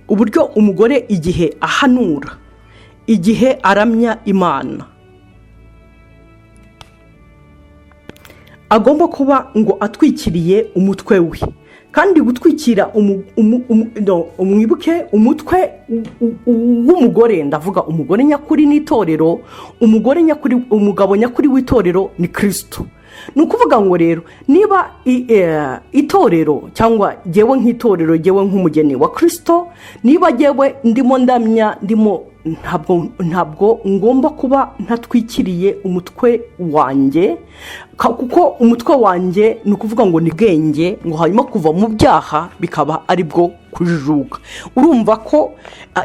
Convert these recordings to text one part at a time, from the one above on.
Uburyo umugore igihe ahanura, igihe aramya Imana, agomba kuba ngo atwikiriye umutwe we. Kandi gutwikira, mwibuke, umutwe w'umugore, ndavuga umugore nyakuri n'itorero, umugore nyakuri, umugabo nyakuri w'itorero ni Kirisito. Ni ukuvuga ngo rero niba itorero, cyangwa ngewe nk'itorero, ngewe nk'umugeni wa Kirisito, niba ngewe ndimo ndamya, ndimo, ntabwo ngomba kuba ntatwikiriye umutwe wanjye, kuko umutwe wanjye ni ukuvuga ngo ni bwenge, ngo hanyuma kuva mu byaha bikaba ari bwo kujijuka. Urumva ko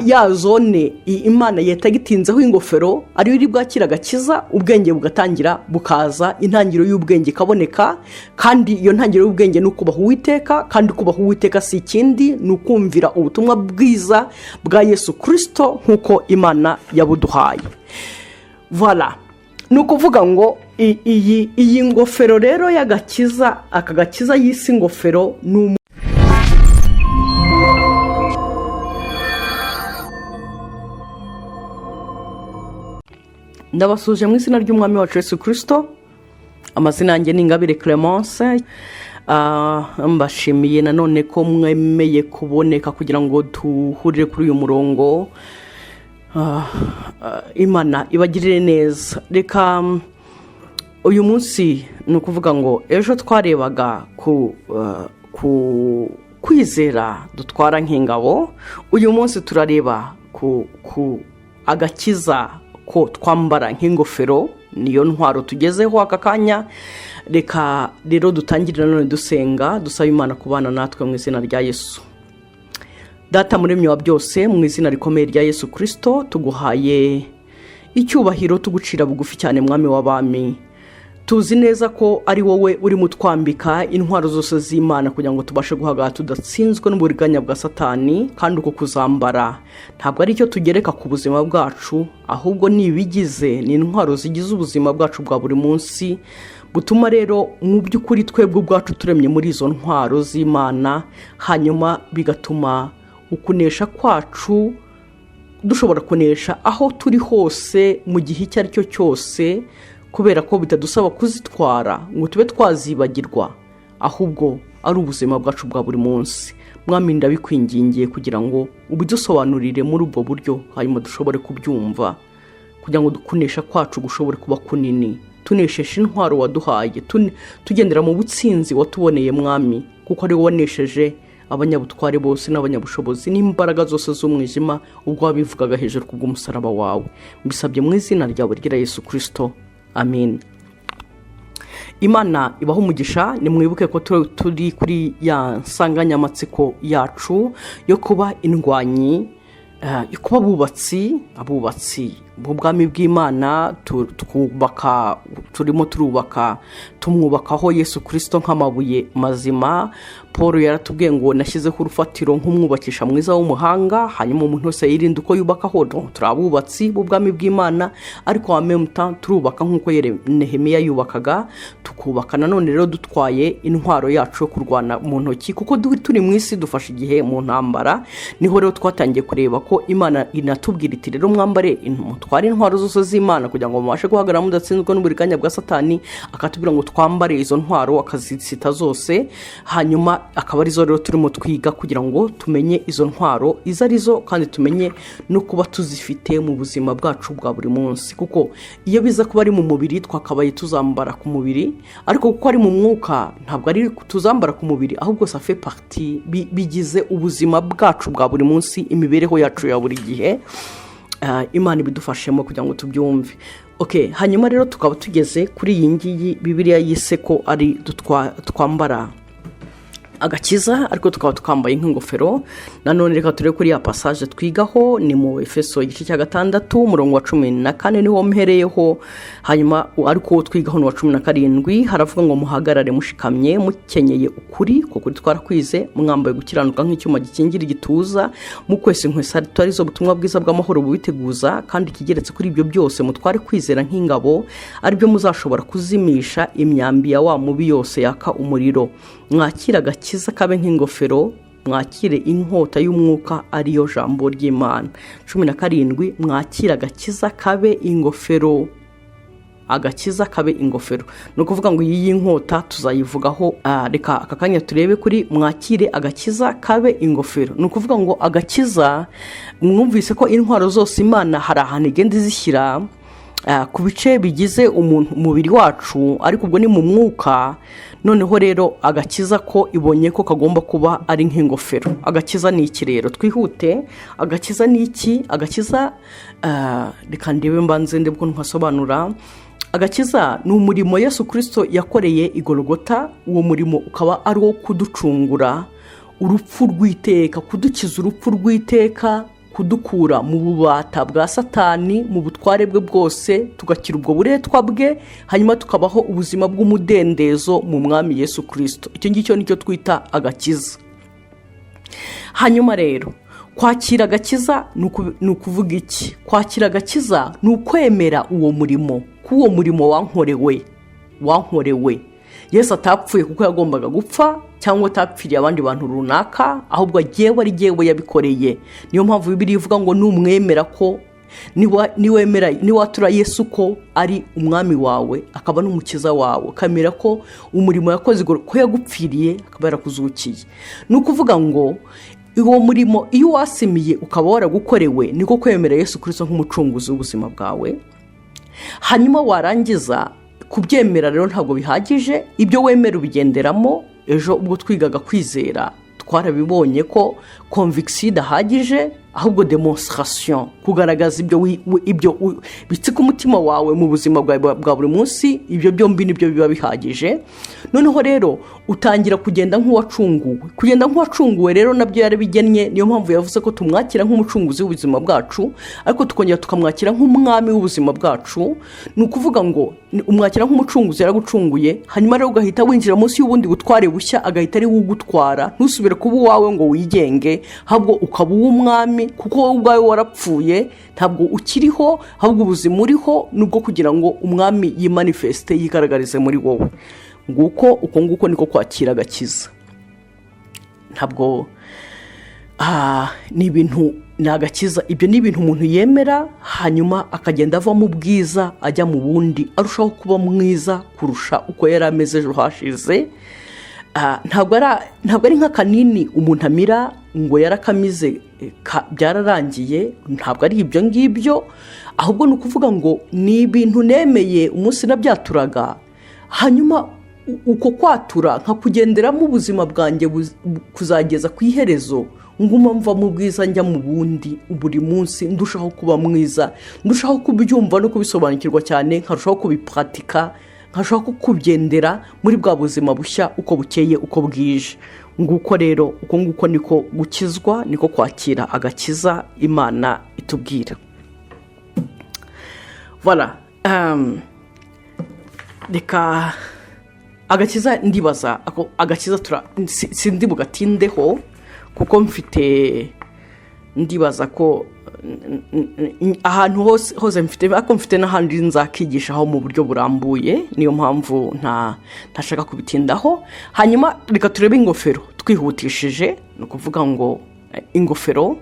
ya zone Imana yatagitinzeho ingofero ariyo iri bwakira agakiza, ubwenge bugatangira bukaza, intangiriro y'ubwenge ikaboneka. Kandi iyo ntangiriro y'ubwenge ni ukubaha Uwiteka, kandi kubaha Uwiteka si ikindi, ni ukumvira ubutumwa bwiza bwa Yesu Kirisito nk'uko Imana yabuduhaye. Voilà, ni ukuvuga ngo iyi ngofero rero y'agakiza, aka gakiza y'isi ngofero ni Ndabasuje mu izina ry'Umwami wacu Yesu Kirisito. Amazina yanjye ni Ingabire Clemence. Mbashimiye nanone ko mwemeye kuboneka kugira ngo duhurire kuri uyu murongo. Imana ibagirire neza. Reka uyu munsi, ni ukuvuga ngo ejo twarebaga ku kwizera dutwara nk'ingabo, uyu munsi turareba ku agakiza ko twambara nk'ingofero. Niyo ntwaro tugezeho aka kanya. Reka rero dutangire nanone dusenga, dusaba Imana kubana natwe mu izina rya Yesu. Data Muremyi wa byose, mu izina rikomeye rya Yesu Kirisito, tuguhaye icyubahiro, tugucira bugufi cyane. Mwami w'abami, tuzi neza ko ari wowe urimo utwambika intwaro zose z'Imana kugira ngo tubashe guhagarara tudatsinzwe n'uburiganya bwa Satani. Kandi uko kuzambara ntabwo ari icyo tugereka ku buzima bwacu, ahubwo ni ibigize, ni intwaro zigize ubuzima bwacu bwa buri munsi, butuma rero mu by'ukuri twebwe ubwacu turemye muri izo ntwaro z'Imana, hanyuma bigatuma ukunesha kwacu dushobora kunesha aho turi hose, mu gihe icyo ari cyo cyose, kubera ko bitadusaba kuzitwara ngo tube twazibagirwa, ahubwo ari ubuzima bwacu bwa buri munsi. Mwami, ndabikwingingiye kugira ngo ubidusobanurire muri ubwo buryo, hanyuma dushobore kubyumva, kugira ngo kunesha kwacu gushobore kuba kunini, tunesheshe intwaro waduhaye, tugendera mu butsinzi watuboneye, Mwami, kuko ari wowe wanesheje abanyabutware bose n'abanyabushobozi n'imbaraga zose z'umwijima, ubwo wabivugaga hejuru ku bw'umusaraba wawe. Mbisabye mu izina ryawe ryera Yesu Kirisito, amen. Imana ibaho umugisha. Nimwibuke ko turi kuri ya nsanganyamatsiko yacu yo kuba indwanyi, yo kuba abubatsi b'ubwami bw'Imana. Twubaka, turimo turubaka, tumwubakaho Yesu Kirisito nk'amabuye mazima. Paul yaratubwiye ngo: "Nashyizeho urufatiro nk'umwubakisha mwiza w'umuhanga, hanyuma umuntu wese yirinde uko yubakaho." Turi abubatsi b'ubwami bw'Imana, ariko wa memuta turubaka nk'uko Nehemiya yubakaga. Tukubaka nanone rero dutwaye intwaro yacu yo kurwana mu ntoki, kuko turi mu isi, dufashe igihe mu ntambara. Niho rero twatangiye kureba ko Imana inatubwira iti: "Rero mwambare, mutware intwaro zose z'Imana kugira ngo mubashe guhagarara mudatsinzwe n'uburiganya bwa Satani." Akatubwira ngo twambare izo ntwaro, akazisita zose, hanyuma akaba arizo rero turimo twiga kugira ngo tumenye izo ntwaro izo arizo, kandi tumenye no kuba tuzifite mu buzima bwacu bwa buri munsi. Kuko iyo biza kuba ari mu mubiri, twakabaye tuzambara ku mubiri, ariko kuko ari mu mwuka, ntabwo ari tuzambara ku mubiri, ahubwo ça fait partie, bigize ubuzima bwacu bwa buri munsi, imibereho yacu ya buri gihe. Imana ibidufashemo kugira ngo tubyumve. Ok, hanyuma rero tukaba tugeze kuri iyi ngiyi Bibiliya yise ko ari twambara agakiza, ariko tukaba twambaye nk'ingofero. Nanone reka turebe kuri ya passage twigaho, ni mu Efeso igice cya 6, umurongo wa 14 niho mpereyeho, hanyuma ariko uwo twigaho ni uwa 17. Haravuga ngo: "Muhagarare mushikamye, mukenyeye ukuri," kuko kuri twarakwize, "mwambaye gukiranuka nk'icyuma gikingira igituza, mukwesa inkweto arizo butumwa bwiza bw'amahoro bubiteguza, kandi ikigeretse kuri ibyo byose mutware kwizera nk'ingabo, aribyo muzashobora kuzimisha imyambi ya wa mubi yose yaka umuriro. Mwakira agakiza kabe nk'ingofero." Mwakire inkota y'umwuka, ariyo jambo ry'Imana. 17, mwakire agakiza kabe ingofero. Agakiza kabe ingofero. Ni ukuvuga ngo iyi y'inkota tuzayivugaho. Reka aka kanya turebe kuri mwakire agakiza kabe ingofero. Ni ukuvuga ngo agakiza, mwumvise ko intwaro zose Imana hari ahantu igenda izishyira ku bice bigize umuntu, umubiri wacu, ariko ubwo ni mu mwuka. Noneho rero agakiza ko ibonye ko kagomba kuba ari nk'ingofero. Agakiza ni iki rero? Twihute. Agakiza ni iki? Agakiza, reka ndebe, mbanze ndebe ukuntu nkasobanura. Agakiza ni umurimo Yesu Kirisito yakoreye i Gorogota. Uwo murimo ukaba ari uwo kuducungura urupfu rw'iteka, kudukiza urupfu rw'iteka, kudukura mu bubata bwa Satani, mu butware bwe bwose, tugakira ubwo buretwa bwe, hanyuma tukabaho ubuzima bw'umudendezo mu Mwami Yesu Kirisito. Icyo ngicyo nicyo twita agakiza. Hanyuma rero kwakira agakiza ni ukuvuga iki? Kwakira agakiza ni ukwemera uwo murimo, ko uwo murimo wankorewe. Yesu atapfuye kuko yagombaga gupfa, cyangwa atapfiriye abandi bantu runaka, ahubwo agewe ari jyewe yabikoreye. Niyo mpamvu Bibiliya ivuga ngo numwemera, ko niwemera, niwatura Yesu ko ari Umwami wawe akaba n'Umukiza wawe, ukamera ko umurimo yakoze, ko yagupfiriye akaba yarakuzukiye. Ni ukuvuga ngo uwo murimo iyo wasimiye ukaba waragukorewe, niko kwemera Yesu Kirisito nk'umucunguzi w'ubuzima bwawe. Hanyuma warangiza kubyemera rero, ntabwo bihagije. Ibyo wemera ubigenderamo. Ejo ubwo twigaga kwizera twarabibonye ko conviction idahagije, ahubwo démonstration, kugaragaza ibyo bitsika umutima wawe mu buzima bwawe bwa buri munsi, ibyo byombi nibyo biba bihagije. Noneho rero utangira kugenda nk'uwacunguwe. Kugenda nk'uwacunguwe rero nabyo yarabigennye. Niyo mpamvu yavuze ko tumwakira nk'umucunguzi w'ubuzima bwacu, ariko tukongera tukamwakira nk'Umwami w'ubuzima bwacu. Ni ukuvuga ngo umwakira nk'umucunguzi, yaragucunguye, hanyuma rero ugahita winjira munsi y'ubundi butware bushya, agahita ari we ugutwara. Ntusubire kuba uwawe ngo wigenge, ahubwo ukaba uw'Umwami, kuko wowe ubwawe warapfuye, ntabwo ukiriho, ahubwo ubuzima uriho ni ubwo kugira ngo Umwami yimanifeste, yigaragarize muri wowe. Nguko uko nguko niko kwakira agakiza. Ntabwo ni ibintu, ni agakiza. Ibyo ni ibintu umuntu yemera, hanyuma akagenda ava mu bwiza ajya mu bundi, arushaho kuba mwiza kurusha uko yari ameze ejo hashize. Ntabwo ari nk'akanini umuntu amira ngo yarakamize byararangiye. Ntabwo ari ibyo ngibyo, ahubwo ni ukuvuga ngo ni ibintu nemeye umunsi nabyaturaga, hanyuma uko kwatura nkakugenderamo ubuzima bwanjye kuzageza ku iherezo, nguma mva mu bwiza njya mu bundi, buri munsi ndushaho kuba mwiza, ndushaho kubyumva no kubisobanukirwa cyane, nkarushaho kubipuratika, nkarushaho kubyendera muri bwa buzima bushya uko bukeye, uko bwije. Nguko rero, uko nguko niko gukizwa, niko kwakira agakiza Imana itubwira. Voilà. Reka agakiza, ndibaza agakiza sindi bugatindeho, kuko mfite, ndibaza ko ahantu hose hose mfite, ariko mfite n'ahandi nzakigishaho mu buryo burambuye. Niyo mpamvu ntashaka kubitindaho. Hanyuma reka turebe ingofero twihutishije. Ni ukuvuga ngo ingofero,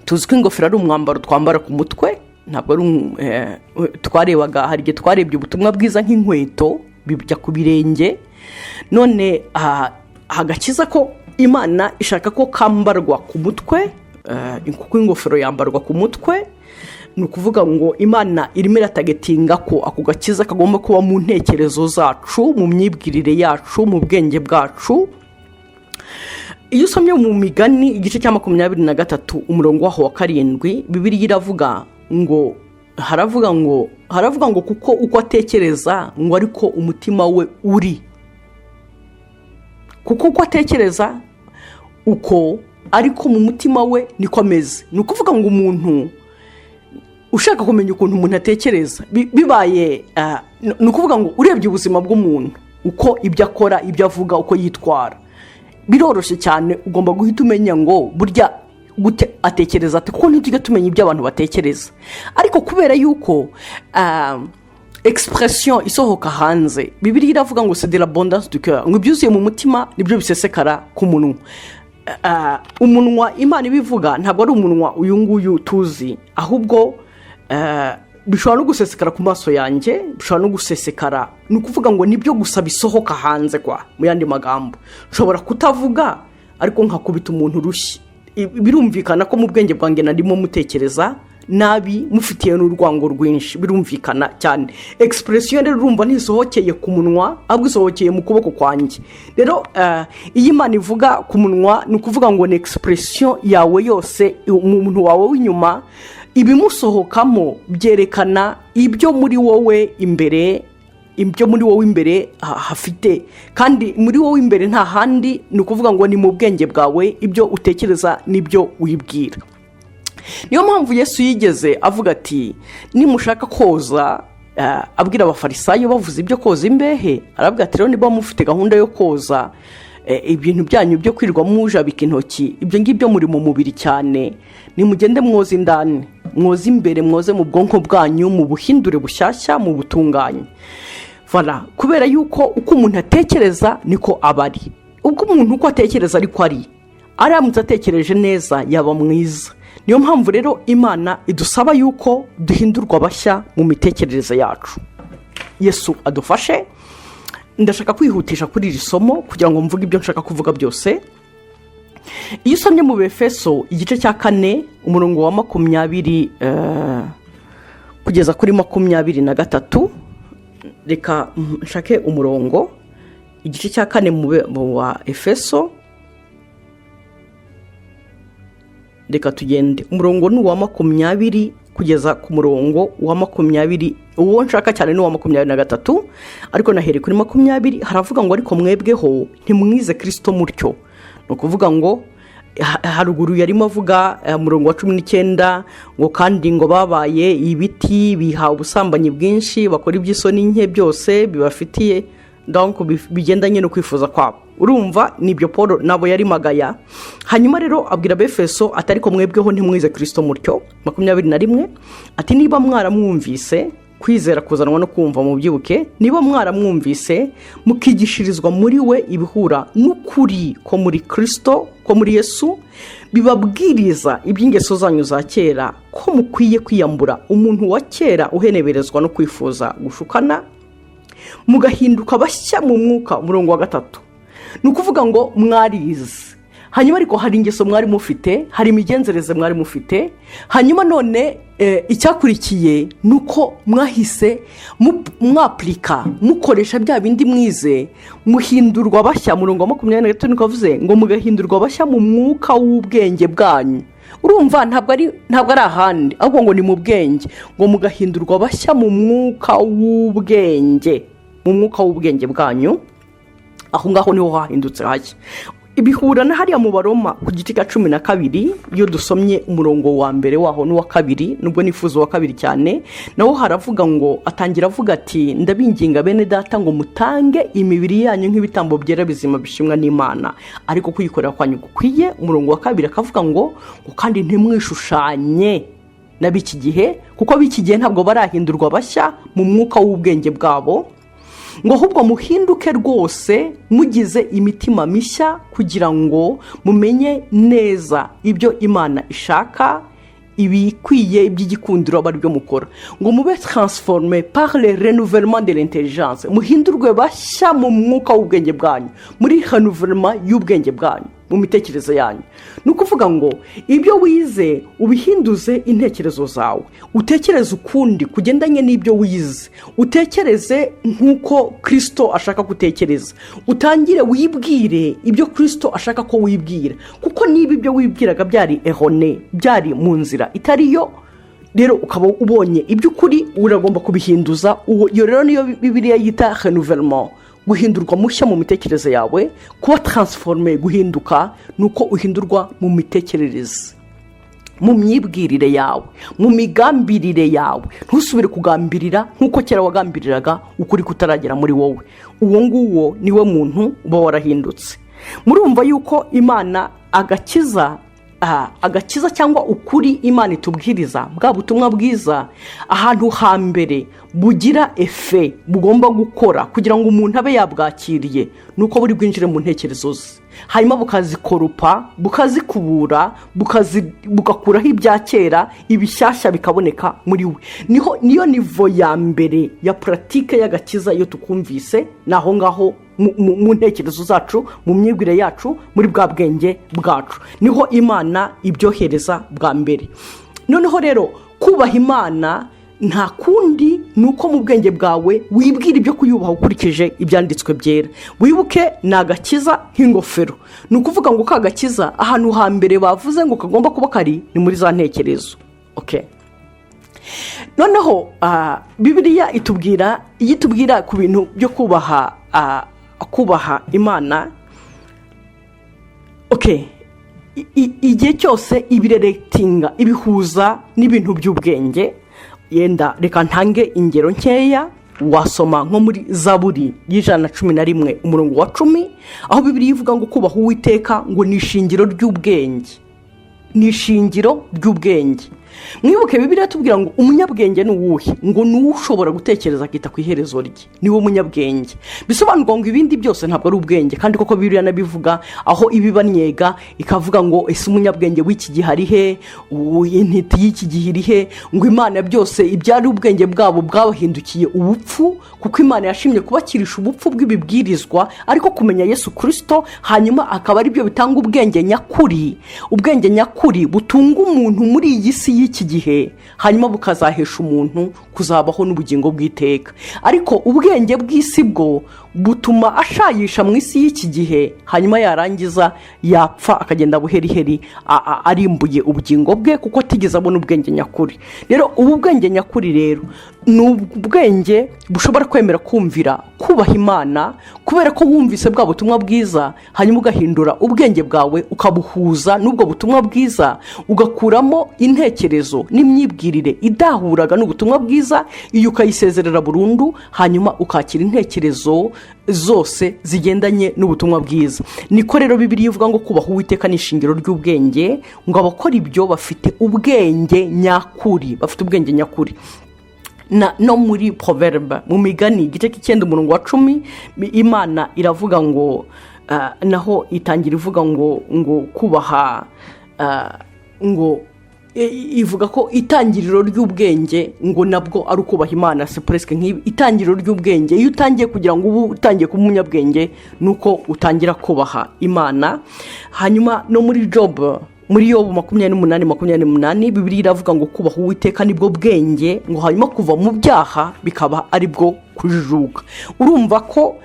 tuzi ko ingofero ari umwambaro twambara ku mutwe. Ntabwo ari twarebaga, hari igihe twarebye ubutumwa bwiza nk'inkweto bijya ku birenge. None agakiza ko Imana ishaka ko kambarwa ku mutwe, kuko ingofero yambarwa ku mutwe. Ni ukuvuga ngo Imana irimo iratagetinga ko ako gakiza kagomba kuba mu ntekerezo zacu, mu myibwirire yacu, mu bwenge bwacu. Iyo usomye mu Migani igice cya 23, umurongo waho wa 7, Bibiliya iravuga ngo, haravuga ngo kuko uko atekereza ngo ariko umutima we uri, kuko uko atekereza uko ariko mu mutima we niko ameze. Ni ukuvuga ngo umuntu ushaka kumenya ukuntu umuntu atekereza, bibaye ni ukuvuga ngo urebye ubuzima bw'umuntu, uko ibyo akora, ibyo avuga, uko yitwara, biroroshye cyane. Ugomba guhita umenya ngo burya gute atekereza ati, kuko ntitujya tumenya ibyo abantu batekereza. Ariko kubera yuko expression isohoka hanze, Bibiliya iravuga ngo c'est de l'abondance du cœur, ngo ibyuzuye mu mutima nibyo bisesekara ku munwa. Umunwa Imana ibivuga ntabwo ari umunwa uyu nguyu tuzi, ahubwo bishobora no gusesekara ku maso yanjye, bishobora no gusesekara, ni ukuvuga ngo nibyo gusa bisohoka hanze kwa. Mu yandi magambo, nshobora kutavuga ariko nkakubita umuntu urushyi. Birumvikana ko mu bwenge bwanjye narimo mutekereza nabi, mufitiye n'urwango rwinshi, birumvikana cyane. Expression rero urumva ntisohokeye ku munwa, ahubwo isohokeye mu kuboko kwanjye. Rero iyo Imana ivuga ku munwa, ni ukuvuga ngo ni expression yawe yose, umuntu wawe w'inyuma, ibimusohokamo byerekana ibyo muri wowe imbere, ibyo muri wowe imbere hafite. Kandi muri wowe imbere nta handi, ni ukuvuga ngo ni mu bwenge bwawe, ibyo utekereza n'ibyo wibwira. Niyo mpamvu Yesu yigeze avuga ati: "Nimushaka koza," abwira Abafarisayo bavuze ibyo koza imbehe, aravuga ati: "Rero niba mufite gahunda yo koza ibintu byanyu byo kwirirwa mujabika intoki, ibyo ngibyo muri mu mubiri cyane, nimugende mwoze indani, mwoze imbere, mwoze mu bwonko bwanyu, mu buhindure bushyashya, mu butunganye." Voilà, kubera yuko uko umuntu atekereza niko aba ari. Ubwo umuntu uko atekereza ariko ari, aramutse atekereje neza yaba mwiza. Niyo mpamvu rero Imana idusaba yuko duhindurwa bashya mu mitekerereze yacu. Yesu adufashe. Ndashaka kwihutisha kuri iri somo kugira ngo mvuge ibyo nshaka kuvuga byose. Iyo usomye mu Befeso igice cya 4, umurongo wa 20 kugeza kuri 23, reka nshake umurongo, igice cya 4 mu wa Efeso, reka tugende, umurongo ni uwa 20 kugeza ku murongo wa 20. Uwo nshaka cyane ni uwa 23, ariko nahereye kuri 20. Haravuga ngo: "Ariko mwebweho ntimwize Kirisito mutyo." Ni ukuvuga ngo haruguru yarimo avuga umurongo wa 19 ngo: "Kandi ngo babaye ibiti biha ubusambanyi bwinshi, bakora iby'isoni nke byose bibafitiye, donc bigendanye no kwifuza kwabo." Urumva nibyo Paul nabo yari magaya. Hanyuma rero abwira Befeso ati: "Ariko mwebweho ntimwize Kirisito mutyo." 21 ati: "Niba mwaramwumvise," kwizera kuzanwa no kumva, mubyibuke, "niba mwaramwumvise mukigishirizwa muri we ibihura n'ukuri ko muri Kirisito, ko muri Yesu, bibabwiriza iby'ingeso zanyu za kera, ko mukwiye kwiyambura umuntu wa kera uheneberezwa no kwifuza gushukana, mugahinduka bashya mu mwuka." Umurongo wa 3, ni ukuvuga ngo mwarize, hanyuma ariko hari ingeso mwari mufite, hari imigenzereze mwari mufite. Hanyuma none icyakurikiye ni uko mwahise mwapurika, mukoresha bya bindi mwize, muhindurwa bashya. Murongo wa 23 niko avuze ngo: "Mugahindurwa bashya mu mwuka w'ubwenge bwanyu." Urumva ntabwo ari ahandi, ahubwo ngo ni mu bwenge, ngo mugahindurwa bashya mu mwuka w'ubwenge, mu mwuka w'ubwenge bwanyu. Aho ngaho niho hahindutse hashya. Bihura na hariya mu Baroma ku giti cya 12, iyo dusomye umurongo wa mbere waho n'uwa kabiri, nubwo nifuza uwa kabiri cyane, naho haravuga ngo, atangira avuga ati: "Ndabinginga bene data ngo mutange imibiri yanyu nk'ibitambo byera, bizima, bishimwa n'Imana, ariko kuyikorera kwanyu gukwiye." Umurongo wa kabiri akavuga ngo kandi ntimwishushanye n'ab'iki gihe, kuko ab'iki gihe ntabwo barahindurwa bashya mu mwuka w'ubwenge bwabo, ngo ahubwo muhinduke rwose mugize imitima mishya, kugira ngo mumenye neza ibyo Imana ishaka, ibikwiye, iby'igikundiro, aba aribyo mukora, ngo mube transformés par le renouvellement de l'intelligence, muhindurwe bashya mu mwuka w'ubwenge bwanyu, muri renouvellement y'ubwenge bwanyu, mu mitekerereze yanyu. Ni ukuvuga ngo ibyo wize ubihinduze intekerezo zawe, utekereze ukundi kugendanye n'ibyo wize, utekereze nk'uko Kirisito ashaka gutekereza, utangire wibwire ibyo Kirisito ashaka ko wibwira. Kuko niba ibyo wibwiraga byari erroné, byari mu nzira itari yo, rero ukaba ubonye iby'ukuri, uragomba kubihinduza. Iyo rero niyo Bibiliya yita renouvellement, guhindurwa mushya mu mitekerereze yawe. Kuba transformé, guhinduka, ni uko uhindurwa mu mitekerereze, mu myibwirire yawe, mu migambirire yawe. Ntusubire kugambirira nk'uko kera wagambiriraga ukuri kutaragera muri wowe. Uwo nguwo niwe muntu uba warahindutse. Murumva yuko Imana agakiza cyangwa ukuri Imana itubwiriza, bwa butumwa bwiza, ahantu hambere bugira effet bugomba gukora kugira ngo umuntu abe yabwakiriye, ni uko buri bwinjire mu ntekerezo ze. Hanyuma bukazikoropa, bukazikubura, bugakuraho ibya kera, ibishyashya bikaboneka muri we. Niho niyo niveau ya mbere ya pratique y'agakiza. Iyo tukumvise, ni aho ngaho mu ntekerezo zacu, mu myigire yacu, muri bwa bwenge bwacu, niho Imana ibyohereza bwa mbere. Noneho rero kubaha Imana nta kundi, ni uko mu bwenge bwawe wibwira ibyo kuyubaha ukurikije Ibyanditswe Byera. Wibuke, ni agakiza nk'ingofero. Ni ukuvuga ngo ka gakiza, ahantu hambere bavuze ngo kagomba kuba kari ni muri za ntekerezo. Okay. Noneho Bibiliya itubwira, iyo itubwira ku bintu byo kubaha Imana, okay, igihe cyose ibirelatinga, ibihuza n'ibintu by'ubwenge. Yenda reka ntange ingero nkeya. Wasoma nko muri Zaburi y'111, umurongo wa 10, aho Bibiliya ivuga ngo kubaha Uwiteka ngo ni ishingiro ry'ubwenge, ni ishingiro ry'ubwenge. Mwibuke Bibiliya tubwira ngo umunyabwenge ni uwuhe? Ngo ni ushobora gutekereza akita ku iherezo rye, niwe munyabwenge. Bisobanurwa ngo ibindi byose ntabwo ari ubwenge. Kandi koko Bibiliya nabivuga, aho ibibanyega ikavuga ngo: "Ese umunyabwenge w'iki gihe ari he? Intiti y'iki gihe iri he?" Ngo Imana byose ibyari ubwenge bwabo bwabahindukiye ubupfu, kuko Imana yashimye kubakirisha ubupfu bw'ibibwirizwa, ariko kumenya Yesu Kirisito, hanyuma akaba aribyo bitanga ubwenge nyakuri, ubwenge nyakuri butunga umuntu muri iyi si y'iki gihe, hanyuma bukazahesha umuntu kuzabaho n'ubugingo bw'iteka. Ariko ubwenge bw'isi bwo butuma ashayisha mu isi y'iki gihe, hanyuma yarangiza yapfa akagenda buheriheri arimbuye ubugingo bwe, kuko atigeze abona ubwenge nyakuri. Rero ubu bwenge nyakuri rero ni ubwenge bushobora kwemera kumvira, kubaha Imana, kubera ko wumvise bwa butumwa bwiza, hanyuma ugahindura ubwenge bwawe, ukabuhuza n'ubwo butumwa bwiza, ugakuramo intekerezo n'imyibwirire idahuraga n'ubutumwa bwiza, iyo ukayisezerera burundu, hanyuma ukakira intekerezo zose zigendanye n'ubutumwa bwiza. Niko rero Bibiliya ivuga ngo kubaha Uwiteka ni ishingiro ry'ubwenge, ngo abakora ibyo bafite ubwenge nyakuri, bafite ubwenge nyakuri. No muri Proverbes, mu Migani, igice cy'icyenda, umurongo wa 10, Imana iravuga ngo naho itangira ivuga ngo kubaha ngo ivuga ko itangiriro ry'ubwenge ngo nabwo ari ukubaha Imana. C'est presque nk'ibi, itangiriro ry'ubwenge, iyo utangiye kugira ngo ube utangiye kuba umunyabwenge, ni uko utangira kubaha Imana. Hanyuma no muri Job, muri Yobu 28:28, Bibiliya iravuga ngo kubaha Uwiteka nibwo bwenge, ngo hanyuma kuva mu byaha bikaba aribwo kujijuka. Urumva ko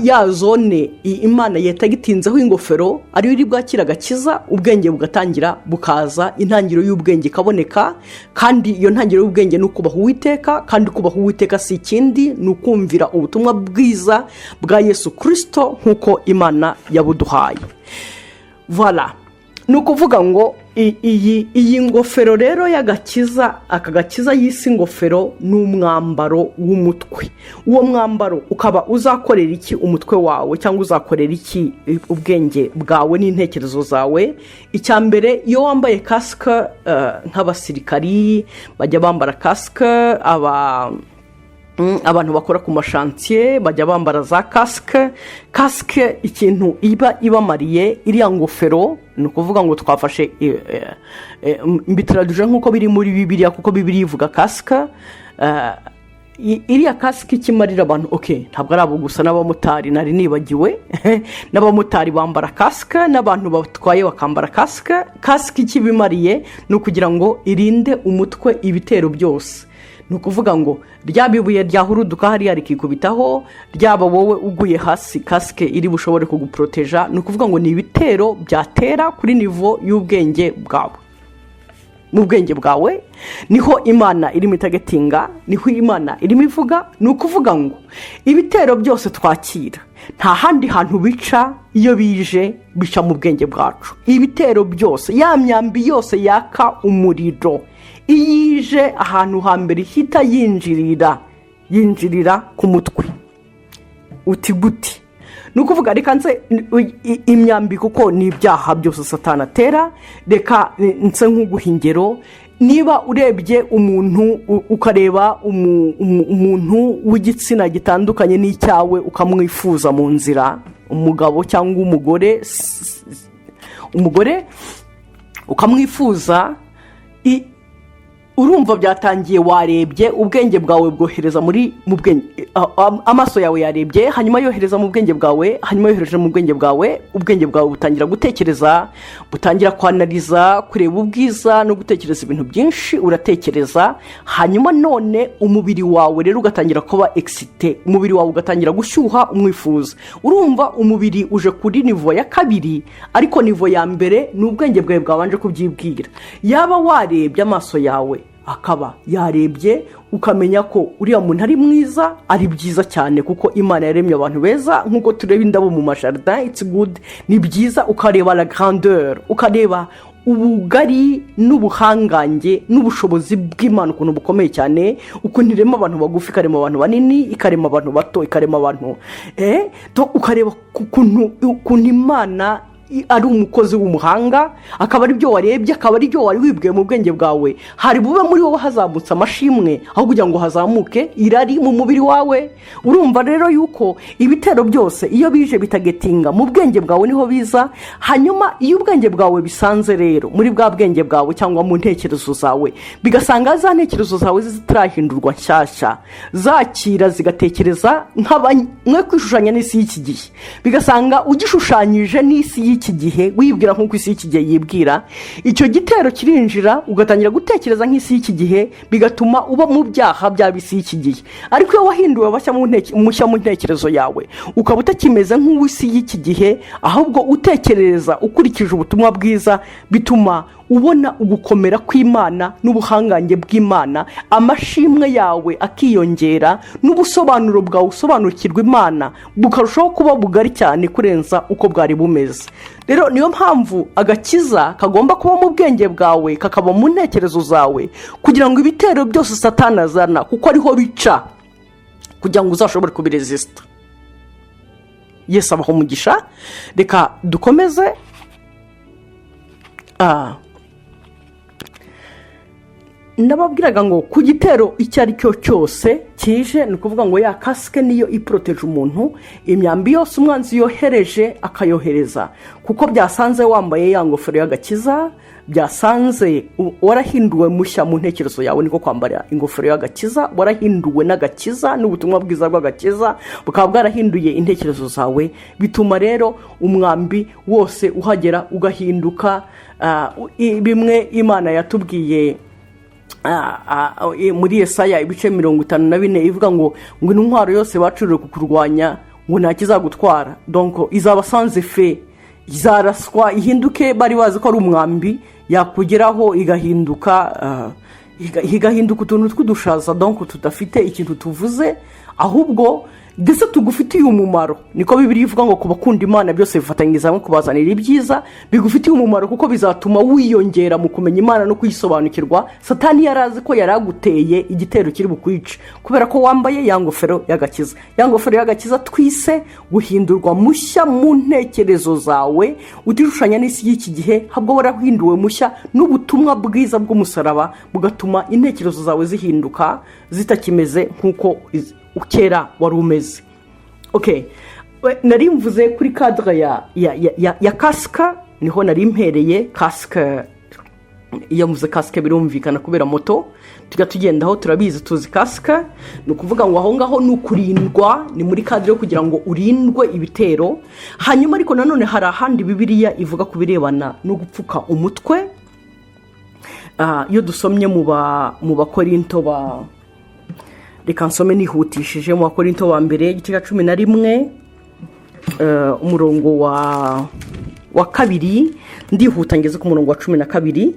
ya zone Imana yatagitinzeho ingofero ariyo iri bwakira agakiza, ubwenge bugatangira bukaza, intangiriro y'ubwenge ikaboneka. Kandi iyo ntangiriro y'ubwenge ni ukubaha Uwiteka, kandi kubaha Uwiteka si ikindi, ni ukumvira ubutumwa bwiza bwa Yesu Kirisito nk'uko Imana yabuduhaye. Voilà, ni ukuvuga ngo iyi ngofero rero y'agakiza, aka gakiza y'isi ingofero, ni umwambaro w'umutwe. Uwo mwambaro ukaba uzakorera iki umutwe wawe, cyangwa uzakorera iki ubwenge bwawe n'intekerezo zawe? Icya mbere, iyo wambaye casque, nk'abasirikari bajya bambara casque, abantu bakora ku ma chantier bajya bambara za casque. Casque ikintu iba ibamariye, iriya ngofero, ni ukuvuga ngo twafashe mbitaraduje nk'uko biri muri Bibiliya, kuko Bibiliya ivuga casque. Iriya casque ikimarira abantu, okay, ntabwo ari abo gusa, n'abamotari, nari nibagiwe, n'abamotari bambara casque, n'abantu batwaye bakambara casque. Casque ikibimariye ni ukugira ngo irinde umutwe ibitero byose. Ni ukuvuga ngo ryaba ibuye ryahuruduka hariya rikikubitaho, ryaba wowe uguye hasi, casque iri bushobore kuguporoteja. Ni ukuvuga ngo ni ibitero byatera kuri niveau y'ubwenge bwawe. Mu bwenge bwawe niho Imana irimo itagetinga, niho Imana irimo ivuga. Ni ukuvuga ngo ibitero byose twakira, nta handi hantu bica, iyo bije bica mu bwenge bwacu. Ibitero byose, ya myambi yose yaka umuriro, iyo ije, ahantu hambere ihita yinjirira, yinjirira ku mutwe. Uti gute? Ni ukuvuga, reka nze imyambi, kuko ni ibyaha byose Satana atera. Reka nse nk'uguha ingero. Niba urebye umuntu, ukareba umuntu w'igitsina gitandukanye n'icyawe, ukamwifuza mu nzira, Umugabo cyangwa umugore, umugore ukamwifuza, urumva byatangiye, warebye, ubwenge bwawe bwohereza muri mu bwenge, amaso yawe yarebye, hanyuma yohereza mu bwenge bwawe, hanyuma yohereje mu bwenge bwawe, ubwenge bwawe butangira gutekereza, butangira kwanariza, kureba ubwiza no gutekereza ibintu byinshi. Uratekereza, hanyuma none umubiri wawe rero ugatangira kuba excité, umubiri wawe ugatangira gushyuha umwifuza. Urumva umubiri uje kuri niveau ya kabiri, ariko niveau ya mbere ni ubwenge bwawe bwabanje kubyibwira. Yaba warebye, amaso yawe akaba yarebye, ukamenya ko uriya muntu ari mwiza, ari byiza cyane, kuko Imana yaremye abantu beza, nk'uko tureba indabo mu ma jardin. It's good, ni byiza. Ukareba la grandeur, ukareba ubugari n'ubuhangange n'ubushobozi bw'Imana ukuntu bukomeye cyane, ukuntu irema abantu bagufi, ikarema abantu banini, ikarema abantu bato, ikarema abantu, ukareba ukuntu Imana ari umukozi w'umuhanga, akaba ari byo warebye, akaba ari byo wari wibwiye mu bwenge bwawe. Hari bube muri wowe hazamutse amashimwe aho kugira ngo hazamuke irari mu mubiri wawe. Urumva rero yuko ibitero byose iyo bije bitagetinga mu bwenge bwawe, niho biza. Hanyuma iyo ubwenge bwawe bisanze rero muri bwa bwenge bwawe cyangwa mu ntekerezo zawe, bigasanga za ntekerezo zawe zitarahindurwa nshyashya, zakira zigatekereza mwe kwishushanya n'isi y'iki gihe, bigasanga ugishushanyije n'isi y'iki gihe, wibwira nk'uko isi y'iki gihe yibwira, icyo gitero kirinjira, ugatangira gutekereza nk'isi y'iki gihe, bigatuma uba mu byaha by'ab'isi y'iki gihe. Ariko iyo wahinduwe mushya mu ntekerezo yawe, ukaba utakimeze nk'uw'isi y'iki gihe, ahubwo utekereza ukurikije ubutumwa bwiza, bituma ubona ugukomera kw'Imana n'ubuhangange bw'Imana, amashimwe yawe akiyongera, n'ubusobanuro bwawe usobanukirwa Imana bukarushaho kuba bugari cyane kurenza uko bwari bumeze. Rero niyo mpamvu agakiza kagomba kuba mu bwenge bwawe, kakaba mu ntekerezo zawe, kugira ngo ibitero byose Satani azana, kuko ariho bica, kugira ngo uzashobore kubirezisita. Yesu abaha umugisha. Reka dukomeze. Ndababwiraga ngo ku gitero icyo ari cyo cyose kije, ni ukuvuga ngo ya casque niyo iporoteje umuntu imyambi yose umwanzi yohereje, akayohereza kuko byasanze wambaye ya ngofero y'agakiza, byasanze warahinduwe mushya mu ntekerezo yawe. Niko kwambara ingofero y'agakiza, warahinduwe n'agakiza n'ubutumwa bwiza bw'agakiza, bukaba bwarahinduye intekerezo zawe. Bituma rero umwambi wose uhagera ugahinduka bimwe Imana yatubwiye muri Yesaya ibice 54, ivuga ngo intwaro yose bacuriwe kukurwanya ngo nta kizagutwara, donc izaba sans effet, izaraswa ihinduke, bari bazi ko ari umwambi, yakugeraho igahinduka utuntu tw'udushaza, donc tudafite ikintu tuvuze, ahubwo ndetse tugufitiye umumaro. Niko Bibiliya ivuga ngo ku bakunda Imana byose bifatanyiriza hamwe kubazanira ibyiza. Bigufitiye umumaro kuko bizatuma wiyongera mu kumenya Imana no kuyisobanukirwa. Satani yari azi ko yari aguteye igitero kiri bukwice, kubera ko wambaye ya ngofero y'agakiza, ya ngofero y'agakiza twise guhindurwa mushya mu ntekerezo zawe, utishushanya n'isi y'iki gihe, ahubwo warahinduwe mushya n'ubutumwa bwiza bw'umusaraba, bugatuma intekerezo zawe zihinduka, zitakimeze nk'uko kera wari umeze. Okay, nari mvuze kuri cadre ya casque, niho nari mpereye. Casque, iyo mvuze casque birumvikana, kubera moto tujya tugendaho, turabizi, tuzi casque. Ni ukuvuga ngo aho ngaho ni ukurindwa, ni muri cadre yo kugira ngo urindwe ibitero. Hanyuma ariko nanone hari ahandi Bibiliya ivuga ku birebana no gupfuka umutwe. Iyo dusomye mu Bakorinto ba, reka nsome nihutishije, mu Bakorinto wa mbere igice cya 11, umurongo wa 2, ndihuta ngeze ku murongo wa 12,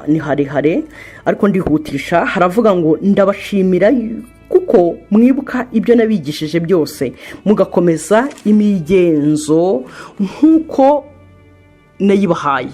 ni harehare ariko ndihutisha. Haravuga ngo: "Ndabashimira kuko mwibuka ibyo nabigishije byose, mugakomeza imigenzo nk'uko nayibahaye."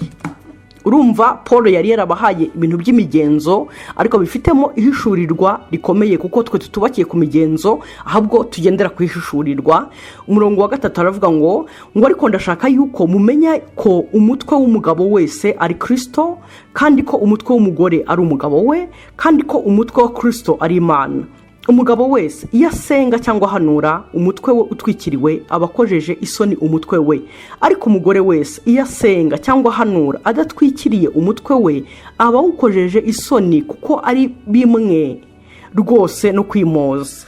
Urumva Paul yari yarabahaye ibintu by'imigenzo, ariko bifitemo ihishurirwa rikomeye, kuko twe tutubakiye ku migenzo, ahubwo tugendera ku ihishurirwa. Umurongo wa 3 aravuga ngo: "Ariko ndashaka yuko mumenya ko umutwe w'umugabo wese ari Kirisito, kandi ko umutwe w'umugore ari umugabo we, kandi ko umutwe wa Kirisito ari Imana." Umugabo wese iyo asenga cyangwa ahanura umutwe we utwikiriwe, aba akojeje isoni umutwe we. Ariko umugore wese iyo asenga cyangwa ahanura adatwikiriye umutwe we, aba awukojeje isoni, kuko ari bimwe rwose no kwimoza.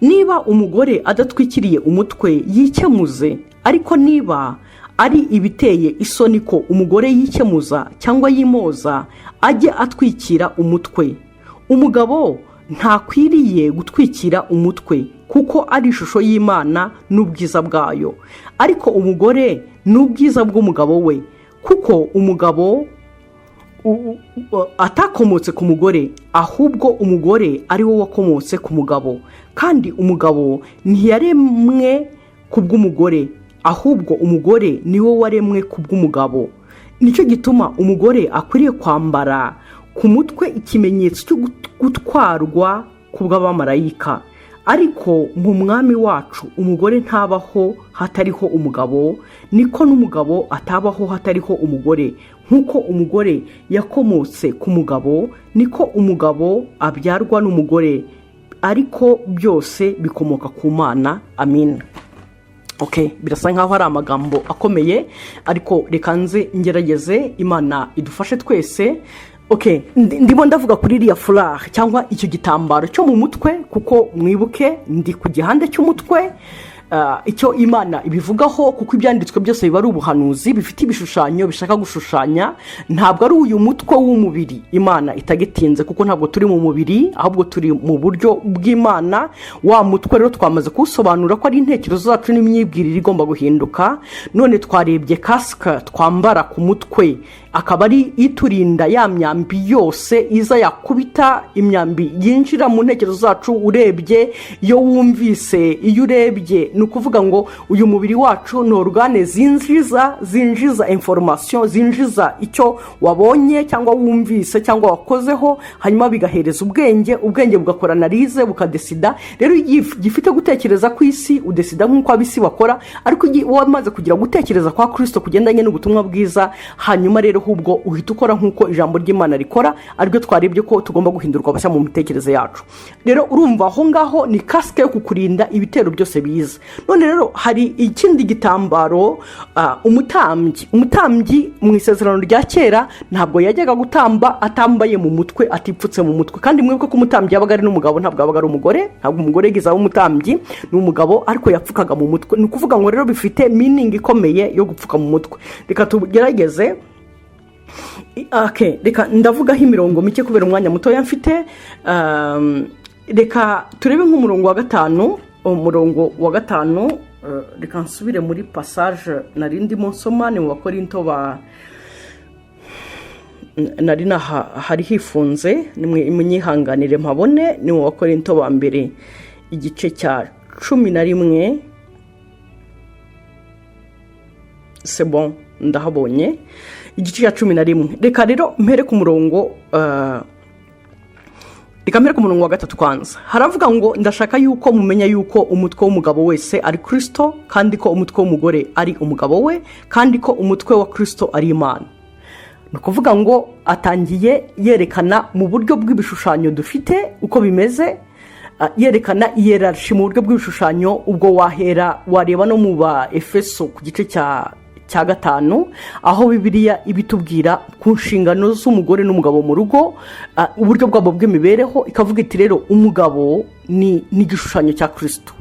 Niba umugore adatwikiriye umutwe, yikemuze. Ariko niba ari ibiteye isoni ko umugore yikemuza cyangwa yimoza, ajye atwikira umutwe. Umugabo ntakwiriye gutwikira umutwe, kuko ari ishusho y'Imana n'ubwiza bwayo, ariko umugore ni ubwiza bw'umugabo we. Kuko umugabo atakomotse ku mugore, ahubwo umugore ari we wakomotse ku mugabo. Kandi umugabo ntiyaremwe ku bw'umugore, ahubwo umugore ni we waremwe ku bw'umugabo. Nicyo gituma umugore akwiriye kwambara ku mutwe ikimenyetso cyo gutwarwa ku bw'abamarayika. Ariko mu Mwami wacu umugore ntabaho hatariho umugabo, niko n'umugabo atabaho hatariho umugore. Nk'uko umugore yakomotse ku mugabo, niko umugabo abyarwa n'umugore, ariko byose bikomoka ku Mana. Amina. Ok, birasa nkaho ari amagambo akomeye, ariko reka nze ngerageze. Imana idufashe twese. Ok, ndimo ndavuga kuri iriya foulard cyangwa icyo gitambaro cyo mu mutwe, kuko mwibuke ndi ku gihande cy'umutwe. Icyo Imana ibivugaho, kuko ibyanditswe byose biba ari ubuhanuzi, bifite ibishushanyo bishaka gushushanya. Ntabwo ari uyu mutwe w'umubiri Imana itagitinze, kuko ntabwo turi mu mubiri, ahubwo turi mu buryo bw'Imana. Wa mutwe rero twamaze kuwusobanura ko ari intekerezo zacu n'imyibwirire igomba guhinduka. None twarebye casque twambara ku mutwe, akaba ari iturinda ya myambi yose iza yakubita, imyambi yinjira mu ntekerezo zacu. Urebye, iyo wumvise, iyo urebye, ni ukuvuga ngo uyu mubiri wacu ni organes zinjiza information, zinjiza icyo wabonye cyangwa wumvise cyangwa wakozeho, hanyuma bigahereza ubwenge, ubwenge bugakora analyse, bukadesida. Rero iyo gifite gutekereza ku isi, udesida nk'uko ab'isi bakora. Ariko iyo wamaze kugira gutekereza kwa Kirisito kugendanye n'ubutumwa bwiza, hanyuma rero ahubwo uhita ukora nk'uko ijambo ry'Imana rikora, aribyo twarebye ko tugomba guhindurwa bashya mu mitekerereze yacu. Rero urumva aho ngaho ni casque yo kukurinda ibitero byose biza. None rero hari ikindi gitambaro. Umutambyi mu Isezerano rya Kera ntabwo yajyaga gutamba atambaye mu mutwe, atipfutse mu mutwe. Kandi mwibuke ko umutambyi yabaga ari n'umugabo, ntabwo yabaga ari umugore. Ntabwo umugore yigeze aba umutambyi, ni umugabo, ariko yapfukaga mu mutwe. Ni ukuvuga ngo rero bifite meaning ikomeye yo gupfuka mu mutwe. Reka tugerageze. Reka ndavugaho imirongo mike kubera umwanya mutoya mfite. Reka turebe nk'umurongo wa 5, umurongo wa 5. Reka nsubire muri passage nari ndimo nsoma, ni mu Bakorinto ba nari hari hifunze, munyihanganire mpabone. Ni mu Bakorinto ba mbere igice cya 11. C'est bon, ndahabonye, igice cya 11. Reka rero mpere ku murongo, reka mpere ku murongo wa 3 kwanza. Haravuga ngo: "Ndashaka yuko mumenya yuko umutwe w'umugabo wese ari Kirisito, kandi ko umutwe w'umugore ari umugabo we, kandi ko umutwe wa Kirisito ari Imana." Ni ukuvuga ngo atangiye yerekana mu buryo bw'ibishushanyo dufite uko bimeze, yerekana hiérarchie mu buryo bw'ibishushanyo. Ubwo wahera wareba no mu ba Efeso ku gice cya 5, aho Bibiliya ibitubwira ku nshingano z'umugore n'umugabo mu rugo, uburyo bwabo bw'imibereho. Ikavuga iti: "Rero umugabo ni igishushanyo cya Kirisito,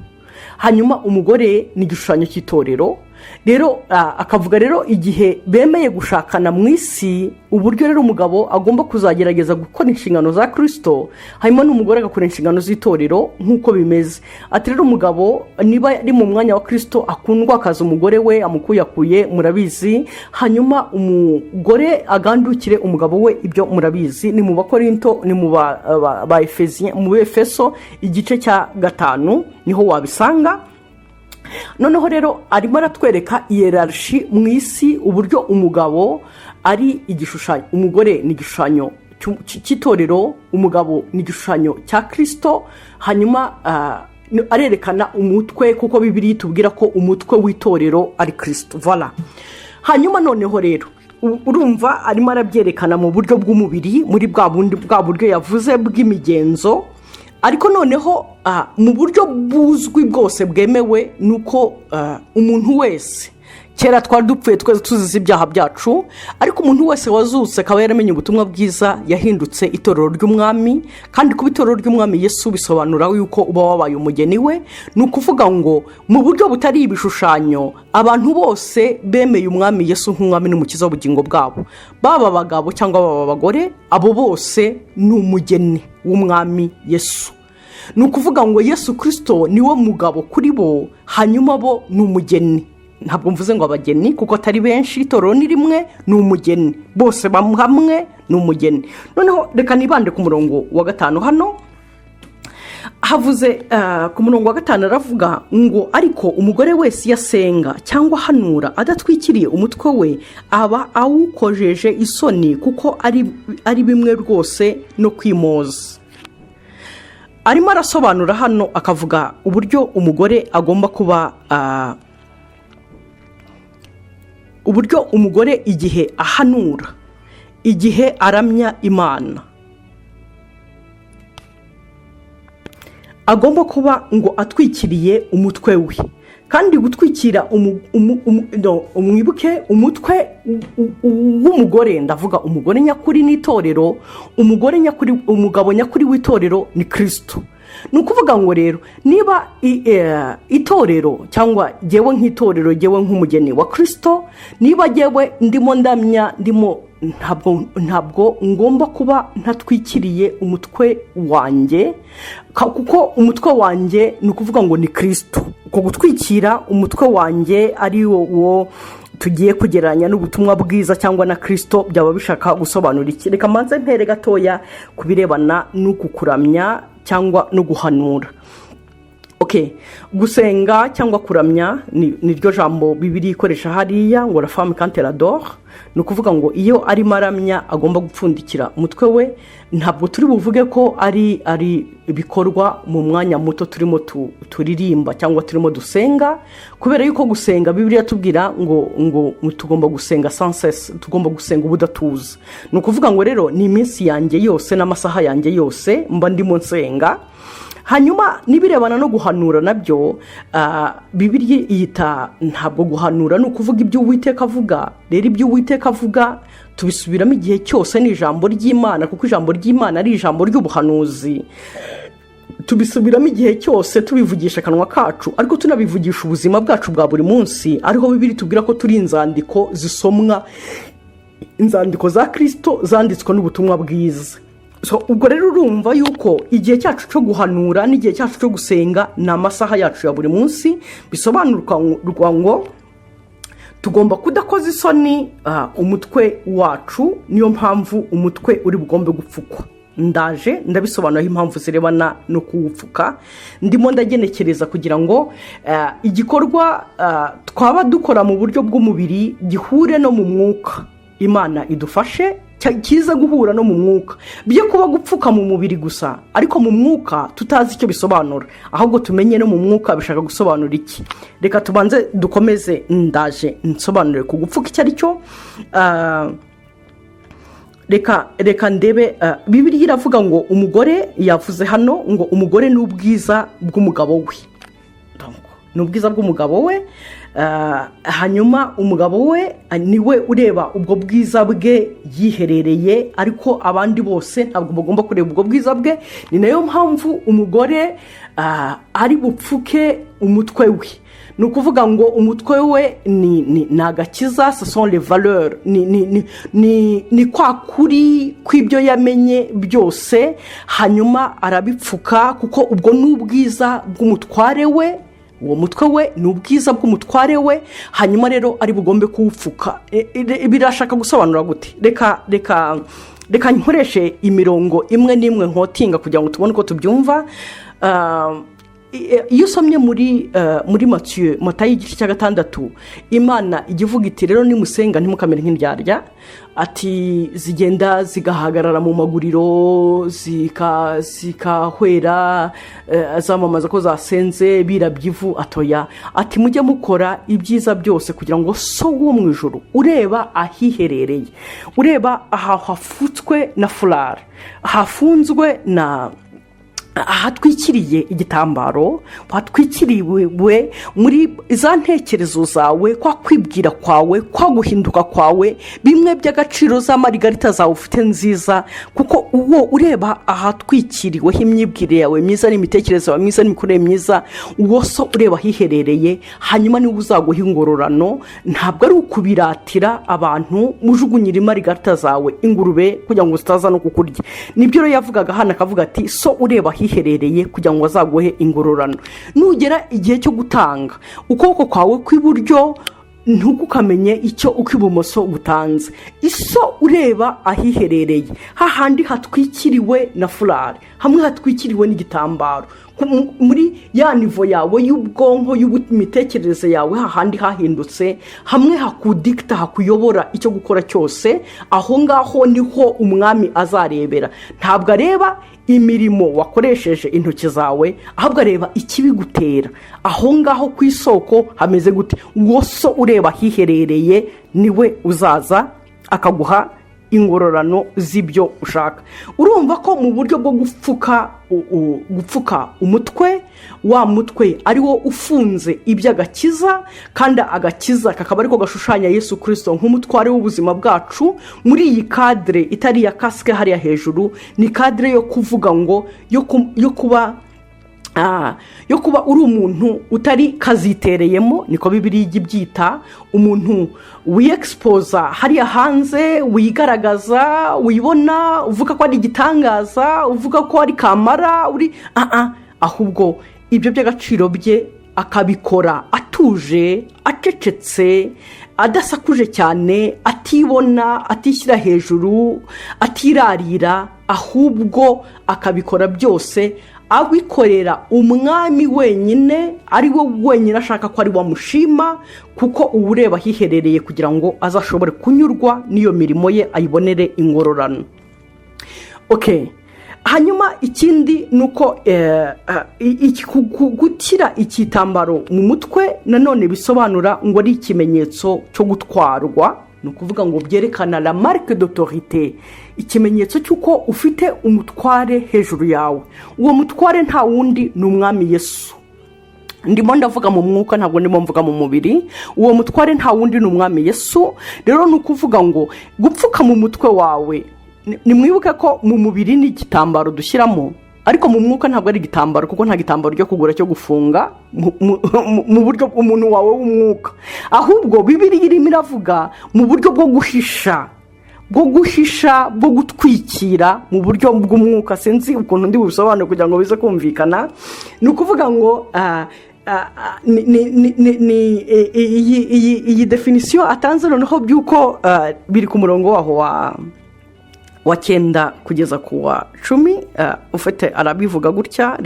hanyuma umugore ni igishushanyo cy'itorero." Rero akavuga rero igihe bemeye gushakana mu isi, uburyo rero umugabo agomba kuzagerageza gukora inshingano za Kirisito, hanyuma n'umugore agakora inshingano z'itorero nk'uko bimeze. Ati rero umugabo niba ari mu mwanya wa Kirisito, akundwa akaza umugore we amukuyakuye, murabizi, hanyuma umugore agandukire umugabo we, ibyo murabizi. Ni mu Bakorinto, ni mu ba Efeso igice cya 5 niho wabisanga. Noneho rero arimo aratwereka hiérarchie mu isi, uburyo umugabo ari igishushanyo, umugore ni igishushanyo cy'itorero, umugabo ni igishushanyo cya Kirisito. Hanyuma arerekana umutwe, kuko Bibiliya itubwira ko umutwe w'itorero ari Kirisito. Voilà. Hanyuma noneho rero urumva arimo arabyerekana mu buryo bw'umubiri, muri bwa bundi bwa buryo yavuze bw'imigenzo. Ariko noneho mu buryo buzwi bwose bwemewe ni uko umuntu wese, kera twari dupfuye twese tuzize ibyaha byacu, ariko umuntu wese wazutse akaba yaramenye ubutumwa bwiza yahindutse itorero ry'Umwami. Kandi kuba itorero ry'Umwami Yesu bisobanura yuko uba wabaye umugeni we. Ni ukuvuga ngo mu buryo butari ibishushanyo, abantu bose bemeye Umwami Yesu nk'Umwami n'Umukiza w'ubugingo bwabo, baba abagabo cyangwa baba abagore, abo bose ni umugeni w'Umwami Yesu. Ni ukuvuga ngo Yesu Kirisito niwe mugabo kuri bo, hanyuma bo ni umugeni. Ntabwo mvuze ngo abageni kuko atari benshi, itorero ni rimwe, ni umugeni bose hamwe, ni umugeni. Noneho reka nibande ku murongo wa 5. Hano havuze, ku murongo wa 5 aravuga ngo: "Ariko umugore wese iyo asenga cyangwa ahanura adatwikiriye umutwe we, aba awukojeje isoni, kuko ari bimwe rwose no kwimoza." Arimo arasobanura hano, akavuga uburyo umugore agomba kuba, uburyo umugore igihe ahanura, igihe aramya Imana, agomba kuba ngo atwikiriye umutwe we. Kandi gutwikira, mwibuke, umutwe w'umugore, ndavuga umugore nyakuri n'itorero, umugore nyakuri, umugabo nyakuri w'itorero ni Kirisito. Ni ukuvuga ngo rero niba itorero cyangwa ngewe nk'itorero, ngewe nk'umugeni wa Kirisito, niba ngewe ndimo ndamya, ndimo, ntabwo ngomba kuba ntatwikiriye umutwe wanjye, kuko umutwe wanjye ni ukuvuga ngo ni Kirisito. Uko gutwikira umutwe wanjye ari wo tugiye kugereranya n'ubutumwa bwiza cyangwa na Kirisito, byaba bishaka gusobanura iki? Reka mbanze mpere gatoya ku birebana n'uku kuramya cyangwa no guhanura. Gusenga cyangwa kuramya ni ryo jambo Bibiliya ikoresha hariya ngo "la femme quand elle adore". Ni ukuvuga ngo iyo arimo aramya agomba gupfundikira umutwe we. Ntabwo turi buvuge ko ari ibikorwa mu mwanya muto turimo turirimba cyangwa turimo dusenga, kubera yuko gusenga Bibiliya tubwira ngo tugomba gusenga sans cesse, tugomba gusenga ubudatuza. Ni ukuvuga ngo rero ni iminsi yanjye yose n'amasaha yanjye yose mba ndimo nsenga. Hanyuma n'ibirebana no guhanura nabyo, Bibiliya yita, ntabwo guhanura ni ukuvuga ibyo Uwiteka avuga. Rero ibyo Uwiteka avuga tubisubiramo igihe cyose, ni ijambo ry'Imana, kuko ijambo ry'Imana ari ijambo ry'ubuhanuzi. Tubisubiramo igihe cyose, tubivugisha akanwa kacu, ariko tunabivugisha ubuzima bwacu bwa buri munsi. Ariho Bibiliya tubwira ko turi inzandiko zisomwa, inzandiko za Kirisito zanditswe n'ubutumwa bwiza. Ubwo rero urumva yuko igihe cyacu cyo guhanura n'igihe cyacu cyo gusenga ni amasaha yacu ya buri munsi. Bisobanurwa ngo tugomba kudakoza isoni umutwe wacu, niyo mpamvu umutwe uri bugombe gupfukwa. Ndaje ndabisobanuraho impamvu zirebana no kuwupfuka. Ndimo ndagenekereza kugira ngo igikorwa twaba dukora mu buryo bw'umubiri gihure no mu mwuka. Imana idufashe kiza guhura no mu mwuka, byo kuba gupfuka mu mubiri gusa ariko mu mwuka tutazi icyo bisobanura, ahubwo tumenye no mu mwuka bishaka gusobanura iki. Reka tubanze dukomeze, ndaje nsobanure ku gupfuka icyo ari cyo. Reka ndebe, Bibiliya iravuga ngo umugore, yavuze hano ngo umugore ni ubwiza bw'umugabo we, ni ubwiza bw'umugabo we. Hanyuma umugabo we niwe ureba ubwo bwiza bwe yiherereye, ariko abandi bose ntabwo bagomba kureba ubwo bwiza bwe. Ni nayo mpamvu umugore ari bupfuke umutwe we. Ni ukuvuga ngo umutwe we ni agakiza, ce sont les valeurs, ni kwa kuri kw'ibyo yamenye byose. Hanyuma arabipfuka kuko ubwo ni ubwiza bw'umutware we. Uwo mutwe we ni ubwiza bw'umutware we, hanyuma rero ari bugombe kuwupfuka. Birashaka gusobanura gute? Reka nkoreshe imirongo imwe n'imwe nkotinga kugira ngo tubone uko tubyumva. Iyo usomye muri Matiyo, Matayo igice cya 6, Imana ijya ivuga iti: "Rero nimusenga ntimukamere nk'indyarya," ati "zigenda zigahagarara mu maguriro, zikahwera, zamamaza ko zasenze, birabye ivu." Atoya, ati: "Mujye mukora ibyiza byose kugira ngo So wo mu ijoro ureba ahiherereye, ureba aha hafutswe na foulard, hafunzwe na Ahatwikiriye igitambaro, watwikiriwe muri za ntekerezo zawe, kwa kwibwira kwawe, kwa guhinduka kwawe, bimwe by'agaciro, za marigarita zawe ufite nziza, kuko uwo ureba ahatwikiriweho imyibwire yawe myiza n'imitekerereze yawe myiza n'imikorere myiza, uwo so ureba ahiherereye, hanyuma niwe uzaguha ingororano. Ntabwo ari ukubiratira abantu mujugunyira imarigarita zawe ingurube kugira ngo zitaza no kukurya. Nibyo rero yavugaga hano, akavuga ati: "So ureba ahiherereye kugira ngo azaguhe ingororano." Nugera igihe cyo gutanga, ukuboko kwawe kw'iburyo ntukamenye icyo ukw'ibumoso gutanze. Iso ureba ahiherereye, hahandi hatwikiriwe na foulard, hamwe hatwikiriwe n'igitambaro, muri ya niveau yawe y'ubwonko, y'imitekerereze yawe, hahandi hahindutse, hamwe hakudikita, hakuyobora icyo gukora cyose, aho ngaho niho umwami azarebera. Ntabwo areba imirimo wakoresheje intoki zawe, ahubwo areba ikibigutera aho ngaho ku isoko hameze gute. Uwo so ureba ahiherereye niwe uzaza akaguha ingororano z'ibyo ushaka. Urumva ko mu buryo bwo gupfuka umutwe, wa mutwe ari wo ufunze iby'agakiza, kandi agakiza kakaba ariko gashushanya Yesu Kirisito nk'umutware w'ubuzima bwacu, muri iyi cadre itari iya casque hariya hejuru, ni cadre yo kuvuga ngo yo kuba uri umuntu utari kazitereyemo, niko Bibiriya ijya ibyita, umuntu wiyexposa hariya hanze, wigaragaza, wibona, uvuga ko ari igitangaza, uvuga ko ari kamara uri ahubwo ibyo by'agaciro bye akabikora atuje, acecetse, adasakuje cyane, atibona, atishyira hejuru, atirarira, ahubwo akabikora byose abikorera umwami wenyine, ari we wenyine ashaka ko ari we amushima, kuko uba ureba ahiherereye kugira ngo azashobore kunyurwa n'iyo mirimo ye, ayibonere ingororano. Okay, hanyuma ikindi ni uko gushyira igitambaro mu mutwe nanone bisobanura ngo ari ikimenyetso cyo gutwarwa. Ni ukuvuga ngo byerekana la marque d'autorité, ikimenyetso cy'uko ufite umutware hejuru yawe. Uwo mutware nta wundi, ni umwami Yesu. Ndimo ndavuga mu mwuka, ntabwo ndimo mvuga mu mubiri. Uwo mutware nta wundi, ni umwami Yesu. Rero ni ukuvuga ngo gupfuka mu mutwe wawe, nimwibuke ko mu mubiri ni igitambaro dushyiramo, ariko mu mwuka ntabwo ari igitambaro, kuko nta gitambaro cyo kugura cyo gufunga mu buryo umuntu wawe w'umwuka. Ahubwo Bibiriya irimo iravuga mu buryo bwo guhisha, bwo gutwikira mu buryo bw'umwuka. Sinzi ukuntu ndi bubisobanure kugira ngo bize kumvikana. Ni ukuvuga ngo iyi définition atanze noneho by'uko biri ku murongo waho wa 9 kugeza ku wa 10, ufite arabivuga gutya.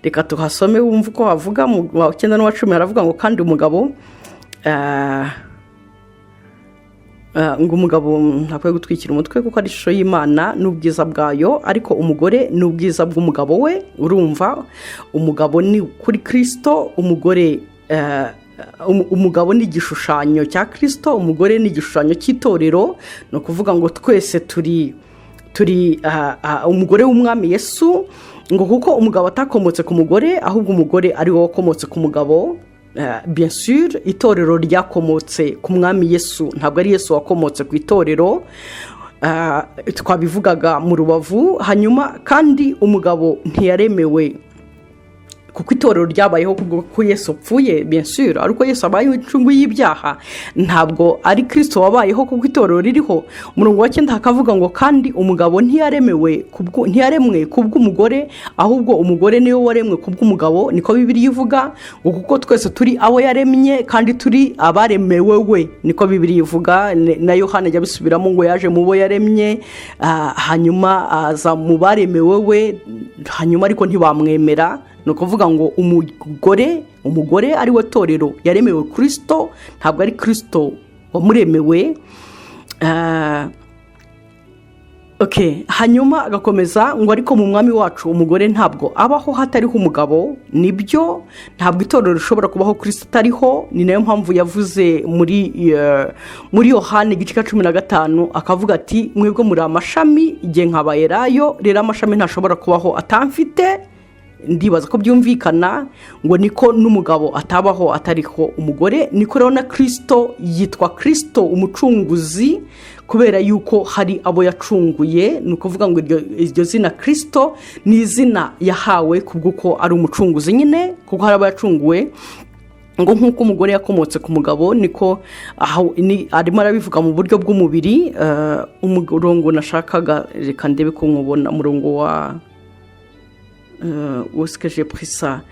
Reka tuhasome wumve uko havuga. Mu wa 9 n'uwa 10 haravuga ngo: "Kandi umugabo ngo umugabo ntakwiye gutwikira umutwe, kuko ari ishusho y'Imana n'ubwiza bwayo, ariko umugore ni ubwiza bw'umugabo we." Urumva, umugabo ni kuri Kirisito, umugore umugabo ni igishushanyo cya Kirisito, umugore ni igishushanyo cy'itorero. Ni ukuvuga ngo twese turi umugore w'umwami Yesu. Ngo kuko umugabo atakomotse ku mugore, ahubwo umugore ari we wakomotse ku mugabo. Bien sûr, itorero ryakomotse ku mwami Yesu, ntabwo ari Yesu wakomotse ku itorero. Twabivugaga mu Rubavu. Hanyuma kandi umugabo ntiyaremewe, kuko itorero ryabayeho kuko Yesu apfuye, bien sûr, ariko Yesu abayeho incungu y'ibyaha, ntabwo ari Kirisito wabayeho kuko itorero ririho. Umurongo wa 9 hakavuga ngo: "Kandi umugabo ntiyaremewe ntiyaremwe kubw'umugore, ahubwo umugore niwe waremwe kubw'umugabo." Niko Bibiriya ivuga ngo: "Kuko twese turi abo yaremye, kandi turi abaremewe we." Niko Bibiriya ivuga. Na Yohana ajya abisubiramo ngo yaje mu bo yaremye, hanyuma aza mu baremewe we, hanyuma ariko ntibamwemera. Ni ukuvuga ngo umugore ari we torero yaremewe Kirisito, ntabwo ari Kirisito wamuremewe. Okay, hanyuma agakomeza ngo: "Ariko mu Mwami wacu umugore ntabwo abaho hatariho umugabo." Nibyo, ntabwo itorero rishobora kubaho Kirisito atariho. Ni nayo mpamvu yavuze muri Yohani igice cya 15, akavuga ati: "Mwebwe muri amashami, igihe nkaba elayo." Rero amashami ntashobora kubaho atamfite. Ndibaza ko byumvikana ngo niko n'umugabo atabaho atariho umugore. Niko rero na Kirisito yitwa Kirisito umucunguzi kubera yuko hari abo yacunguye. Ni ukuvuga ngo iryo zina Kirisito ni izina yahawe kubw'uko ari umucunguzi nyine, kuko hari abo yacunguwe. Ngo nk'uko umugore yakomotse ku mugabo, niko arimo arabivuga mu buryo bw'umubiri. Umurongo nashakaga, reka ndebe ko nkubona, umurongo wa wosikeje purisa,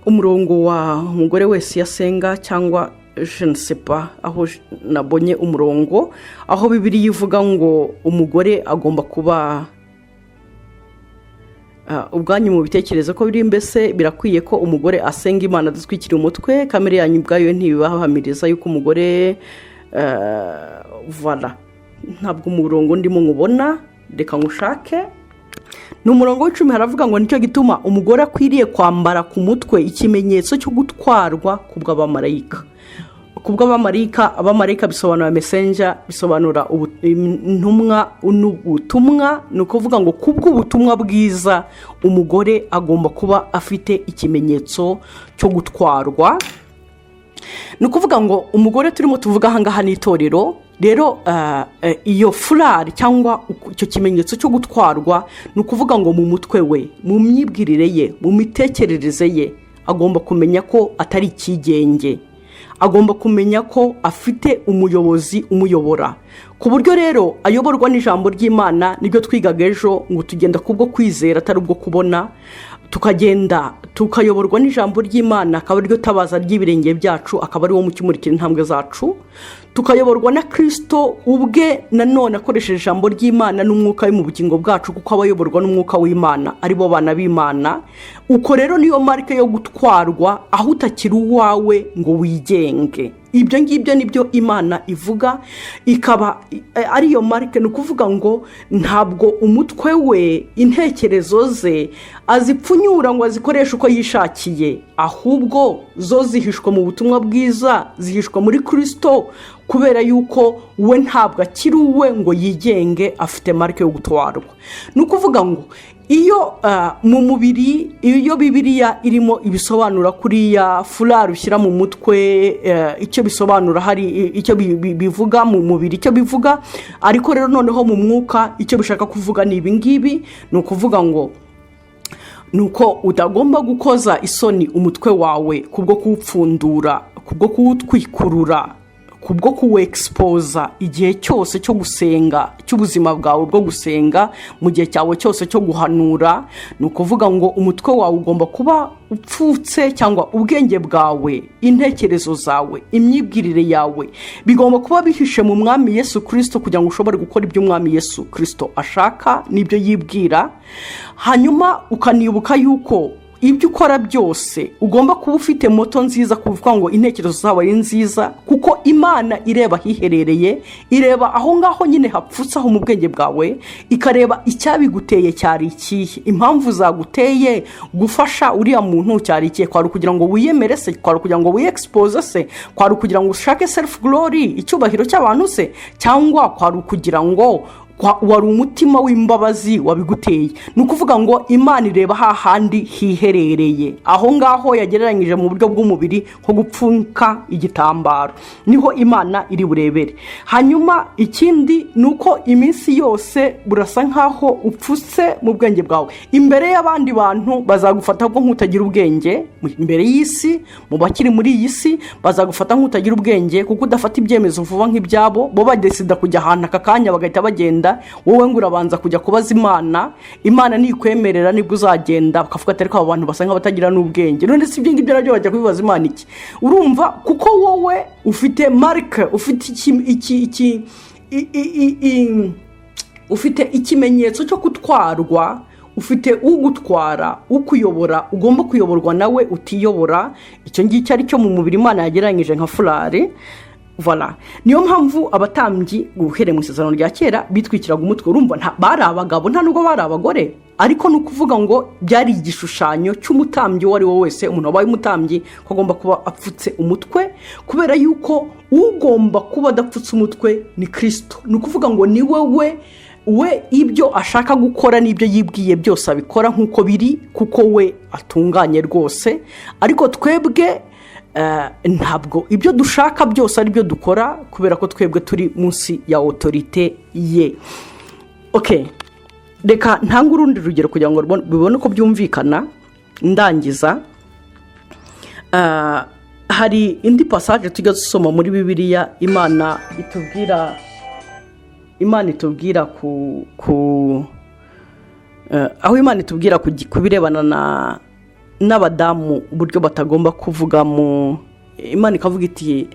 umurongo wa umugore wese yasenga cyangwa je ne sais pas aho nabonye umurongo aho Bibiliya ivuga ngo umugore agomba kuba. Ubwanyu mu bitekerezo ko biri, mbese birakwiye ko umugore asenga Imana adatwikiriye umutwe? Kamere yanyu ubwayo ntibibahamiriza yuko umugore vara. Ntabwo umurongo ndimo nkubona, reka ngushake. Ni umurongo wa 10, haravuga ngo: "Nicyo gituma umugore akwiriye kwambara ku mutwe ikimenyetso cyo gutwarwa ku bw'abamarayika." Ku bw'abamarayika, abamarayika bisobanura messenger, bisobanura intumwa n'ubutumwa. Ni ukuvuga ngo ku bw'ubutumwa bwiza umugore agomba kuba afite ikimenyetso cyo gutwarwa. Ni ukuvuga ngo umugore turimo tuvuga ahangaha ni itorero. Rero iyo foulard cyangwa icyo kimenyetso cyo gutwarwa, ni ukuvuga ngo mu mutwe we, mu myibwirire ye, mu mitekerereze ye, agomba kumenya ko atari ikigenge, agomba kumenya ko afite umuyobozi umuyobora, ku buryo rero ayoborwa n'ijambo ry'Imana. Nibyo twigaga ejo ngo tugenda kubwo kwizera atari ubwo kubona, tukagenda tukayoborwa n'ijambo ry'Imana, akaba ariryo tabaza ry'ibirenge byacu, akaba ari wo mucyo umurikira intambwe zacu. Tukayoborwa na Kirisito ubwe nanone akoresheje ijambo ry'Imana n'umwuka we mu bugingo bwacu, kuko aba ayoborwa n'umwuka w'Imana aribo bana b'Imana. Uko rero niyo marque yo gutwarwa, aho utakiri uwawe ngo wigenge. Ibyo ngibyo nibyo Imana ivuga, ikaba ariyo marque. Ni ukuvuga ngo ntabwo umutwe we, intekerezo ze azipfunyura ngo azikoreshe uko yishakiye, ahubwo zo zihishwa mu butumwa bwiza, zihishwa muri Kirisito, kubera yuko we ntabwo akiri uwe ngo yigenge, afite marque yo gutwarwa. Ni ukuvuga ngo iyo mu mubiri, iyo Bibiliya irimo ibisobanura kuriya foulard ushyira mu mutwe icyo bisobanura, hari icyo bivuga mu mubiri, icyo bivuga. Ariko rero noneho mu mwuka icyo bishaka kuvuga ni ibi ngibi. Ni ukuvuga ngo ni uko utagomba gukoza isoni umutwe wawe kubwo kuwupfundura, kubwo kuwutwikurura, kubwo kuwexposa igihe cyose cyo gusenga, cy'ubuzima bwawe bwo gusenga, mu gihe cyawe cyose cyo guhanura. Ni ukuvuga ngo umutwe wawe ugomba kuba upfutse, cyangwa ubwenge bwawe, intekerezo zawe, imyibwirire yawe bigomba kuba bihishe mu Mwami Yesu Kirisito, kugira ngo ushobore gukora ibyo Umwami Yesu Kirisito ashaka n'ibyo yibwira. Hanyuma ukanibuka yuko ibyo ukora byose ugomba kuba ufite moto nziza, kuvuga ngo intekerezo zawe ari nziza, kuko Imana ireba ahiherereye, ireba aho ngaho nyine hapfutse aho mu bwenge bwawe, ikareba icyabiguteye cyari ikihe, impamvu zaguteye gufasha uriya muntu cyari ikihe? Kwari ukugira ngo wiyemere se? Kwari ukugira ngo wiyexpose se? Kwari ukugira ngo ushake self glory, icyubahiro cy'abantu se? Cyangwa kwari ukugira ngo wari umutima w'imbabazi wabiguteye? Ni ukuvuga ngo Imana ireba hahandi hiherereye, aho ngaho yagereranyije mu buryo bw'umubiri nko gupfuka igitambaro, niho Imana iri burebere. Hanyuma ikindi ni uko iminsi yose burasa nkaho upfutse mu bwenge bwawe. Imbere y'abandi bantu bazagufata nk'utagira ubwenge, imbere y'isi, mu bakiri muri iyi si bazagufata nk'utagira ubwenge, kuko udafata ibyemezo vuba nk'ibyabo. Bo badecida kujya ahantu aka kanya bagahita bagenda, wowe ngo urabanza kujya kubaza Imana, Imana nikwemerera nibwo uzagenda. Bakavuga ati: "Ariko aba bantu basa nk'abatagira n'ubwenge." None si ibyo ngibyo nabyo bajya kubibaza Imana iki? Urumva, kuko wowe ufite marque, ufite iki iki iki ufite ikimenyetso cyo gutwarwa, ufite ugutwara, ukuyobora, ugomba kuyoborwa nawe utiyobora. Icyo ngicyo ari cyo mu mubiri Imana yagereranyije nka foulard. Voilà, niyo mpamvu abatambyi guhereye mu Isezerano rya Kera bitwikiraga umutwe. Urumva bari abagabo, nta nubwo bari abagore, ariko ni ukuvuga ngo byari igishushanyo cy'umutambyi uwo ari we wese, umuntu wabaye umutambyi, ko agomba kuba apfutse umutwe, kubera yuko ugomba kuba adapfutse umutwe ni Kirisito. Ni ukuvuga ngo ni we we ibyo ashaka gukora n'ibyo yibwiye byose abikora nk'uko biri, kuko we atunganye rwose. Ariko twebwe ntabwo ibyo dushaka byose ari byo dukora, kubera ko twebwe turi munsi ya autorité ye. Okay, reka ntange urundi rugero kugira ngo bibone uko byumvikana. Ndangiza, hari indi passage tujya dusoma muri Bibiliya, Imana itubwira ku aho Imana itubwira ku birebana n'abadamu, uburyo batagomba kuvuga mu Imana ikavuga iti,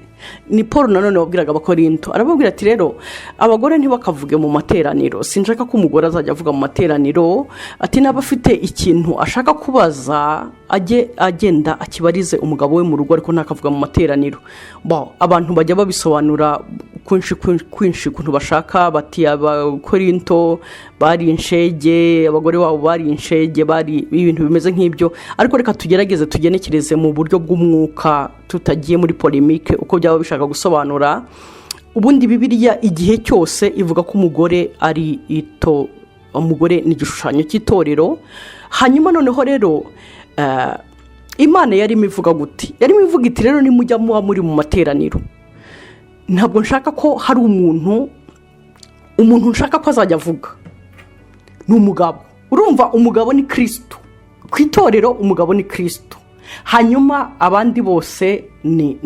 ni Paul nanone wabwiraga Abakorinto, arababwira ati: "Rero abagore ntibakavuge mu materaniro. Sinshaka ko umugore azajya avuga mu materaniro." Ati: "Niba afite ikintu ashaka kubaza, ajye agenda akibarize umugabo we mu rugo, ariko ntakavuga mu materaniro." Bo abantu bajya babisobanura kwinshi kwinshi ukuntu bashaka, bati Abakorinto bari inshege, abagore babo bari inshege, bari ibintu bimeze nk'ibyo. Ariko reka tugerageze tugenekereze mu buryo bw'umwuka, tutagiye muri polémique, uko byaba bishaka gusobanura. Ubundi Bibiliya igihe cyose ivuga ko umugore ari ito, umugore ni igishushanyo cy'itorero. Hanyuma noneho rero Imana yarimo ivuga gute? Yarimo ivuga iti: "Rero nimujya muba muri mu materaniro, ntabwo nshaka ko hari umuntu nshaka ko azajya avuga ni umugabo." Urumva, umugabo ni Kirisito ku itorero, umugabo ni Kirisito, hanyuma abandi bose ni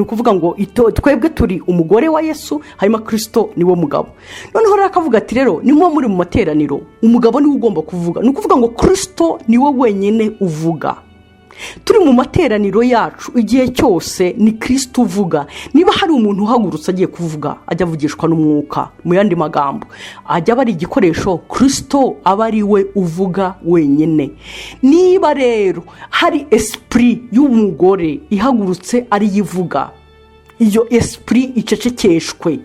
ukuvuga ngo twebwe turi umugore wa Yesu, hanyuma Kirisito niwo mugabo. Noneho rero akavuga ati: "Rero nimuba muri mu materaniro, umugabo niwe ugomba kuvuga." Ni ukuvuga ngo Kirisito niwe wenyine uvuga. Turi mu materaniro yacu, igihe cyose ni Kirisito uvuga. Niba hari umuntu uhagurutse agiye kuvuga, ajya avugishwa n'Umwuka. Mu yandi magambo, ajya aba ari igikoresho, Kirisito aba ari we uvuga wenyine. Niba rero hari esprit y'umugore ihagurutse ariyo ivuga, iyo esprit icecekeshwe.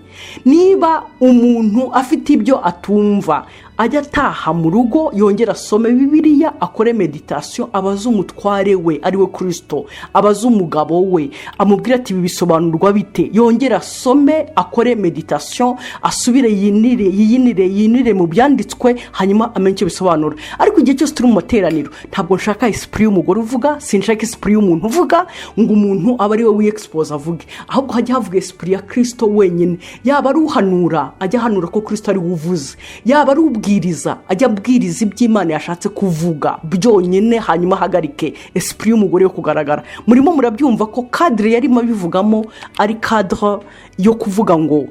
Niba umuntu afite ibyo atumva, ajya ataha mu rugo, yongera asome Bibiliya, akore méditation, abaze umutware we ari we Kirisito, abaze umugabo we, amubwire ati: "Ibi bisobanurwa bite?" Yongera asome, akore méditation, asubire yinire yiyinire yinire mu byanditswe, hanyuma amenye icyo bisobanura. Ariko igihe cyose turi mu materaniro, ntabwo nshaka esprit y'umugore uvuga, sinshaka esprit y'umuntu uvuga ngo umuntu abe ari we wiyexpose avuge, ahubwo hajya havuga esprit ya Kirisito wenyine. Yaba ari uhanura, ajya ahanura ko Kirisito ari we uvuze. Yaba ari ubwiriza, ajya abwiriza iby'Imana yashatse kuvuga byonyine, hanyuma ahagarike esprit y'umugore yo kugaragara. Murimo murabyumva ko cadre yarimo abivugamo ari cadre yo kuvuga ngo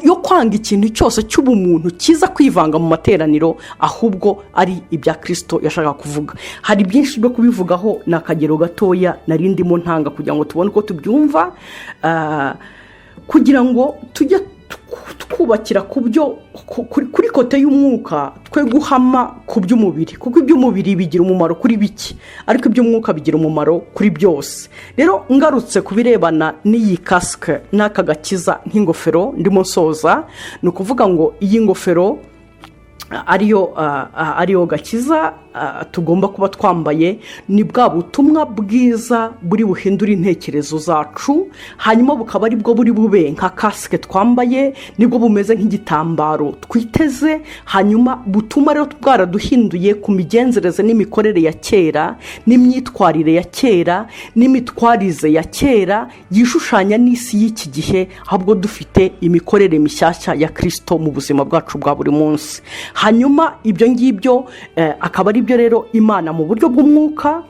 yo kwanga ikintu cyose cy'ubumuntu kiza kwivanga mu materaniro, ahubwo ari ibya Kirisito yashaka kuvuga. Hari byinshi byo kubivugaho, ni akagero gatoya nari ndimo ntanga kugira ngo tubone uko tubyumva, kugira ngo tujye twubakira ku byo kuri côté y'umwuka, twe guhama ku by'umubiri, kuko iby'umubiri bigira umumaro kuri bike, ariko iby'umwuka bigira umumaro kuri byose. Rero ngarutse ku birebana n'iyi casque n'aka gakiza nk'ingofero, ndimo nsoza, ni ukuvuga ngo iyi ngofero ariyo gakiza tugomba kuba twambaye, ni bwa butumwa bwiza buri buhindura intekerezo zacu, hanyuma bukaba aribwo buri bube nka casque twambaye, nibwo bumeze nk'igitambaro twiteze, hanyuma butuma rero bwaraduhinduye ku migenzereze n'imikorere ya kera, n'imyitwarire ya kera, n'imitwarize ya kera yishushanya n'isi y'iki gihe, ahubwo dufite imikorere mishyashya ya Kirisito mu buzima bwacu bwa buri munsi. Hanyuma ibyo ngibyo akaba ari byo rero Imana mu buryo bw'umwuka,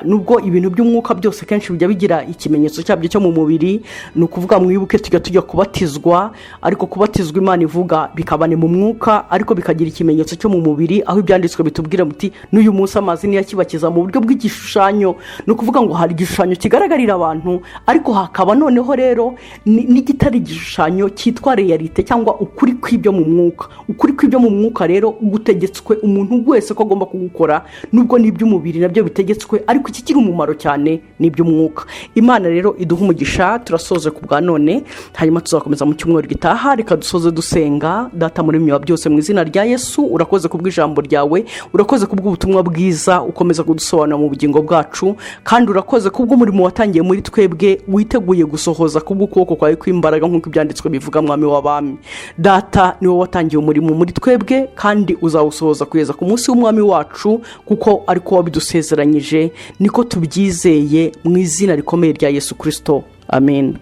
nubwo ibintu by'umwuka byose kenshi bijya bigira ikimenyetso cyabyo cyo mu mubiri. Ni ukuvuga, mwibuke tujya kubatizwa, ariko kubatizwa Imana ivuga bikaba ni mu mwuka, ariko bikagira ikimenyetso cyo mu mubiri, aho ibyanditswe bitubwira muti: "N'uyu munsi amazi niyo akibakiza mu buryo bw'igishushanyo." Ni ukuvuga ngo hari igishushanyo kigaragarira abantu, ariko hakaba noneho rero n'igitari igishushanyo cyitwa réalité cyangwa ukuri kw'ibyo mu mwuka. Ukuri kw'ibyo mu mwuka rero gutegetswe umuntu wese ko agomba kugukora, nubwo n'iby'umubiri nabyo bitegetswe. Ariko ikigira umumaro cyane ni iby'umwuka. Imana rero iduha umugisha. Turasoje ku bwa none, hanyuma tuzakomeza mu cyumweru gitaha. Reka dusoze dusenga. Data muri wa byose, mu izina rya Yesu, urakoze kubw'ijambo ryawe, urakoze kubw'ubutumwa bwiza ukomeza kudusobanura mu bugingo bwacu, kandi urakoze kubw'umurimo watangiye muri twebwe witeguye gusohoza kubw'ukuboko kwawe kw'imbaraga, nk'uko ibyanditswe bivuga. Mwami w'abami, Data, niwe watangiye umurimo muri twebwe kandi uzawusohoza kugeza ku munsi w'Umwami wacu, kuko ariko wabidusezeranyije, niko tubyizeye, mu izina rikomeye rya Yesu Kirisito, amen.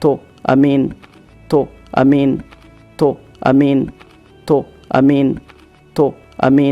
To amen, to amen, to amen, to amen, to amen.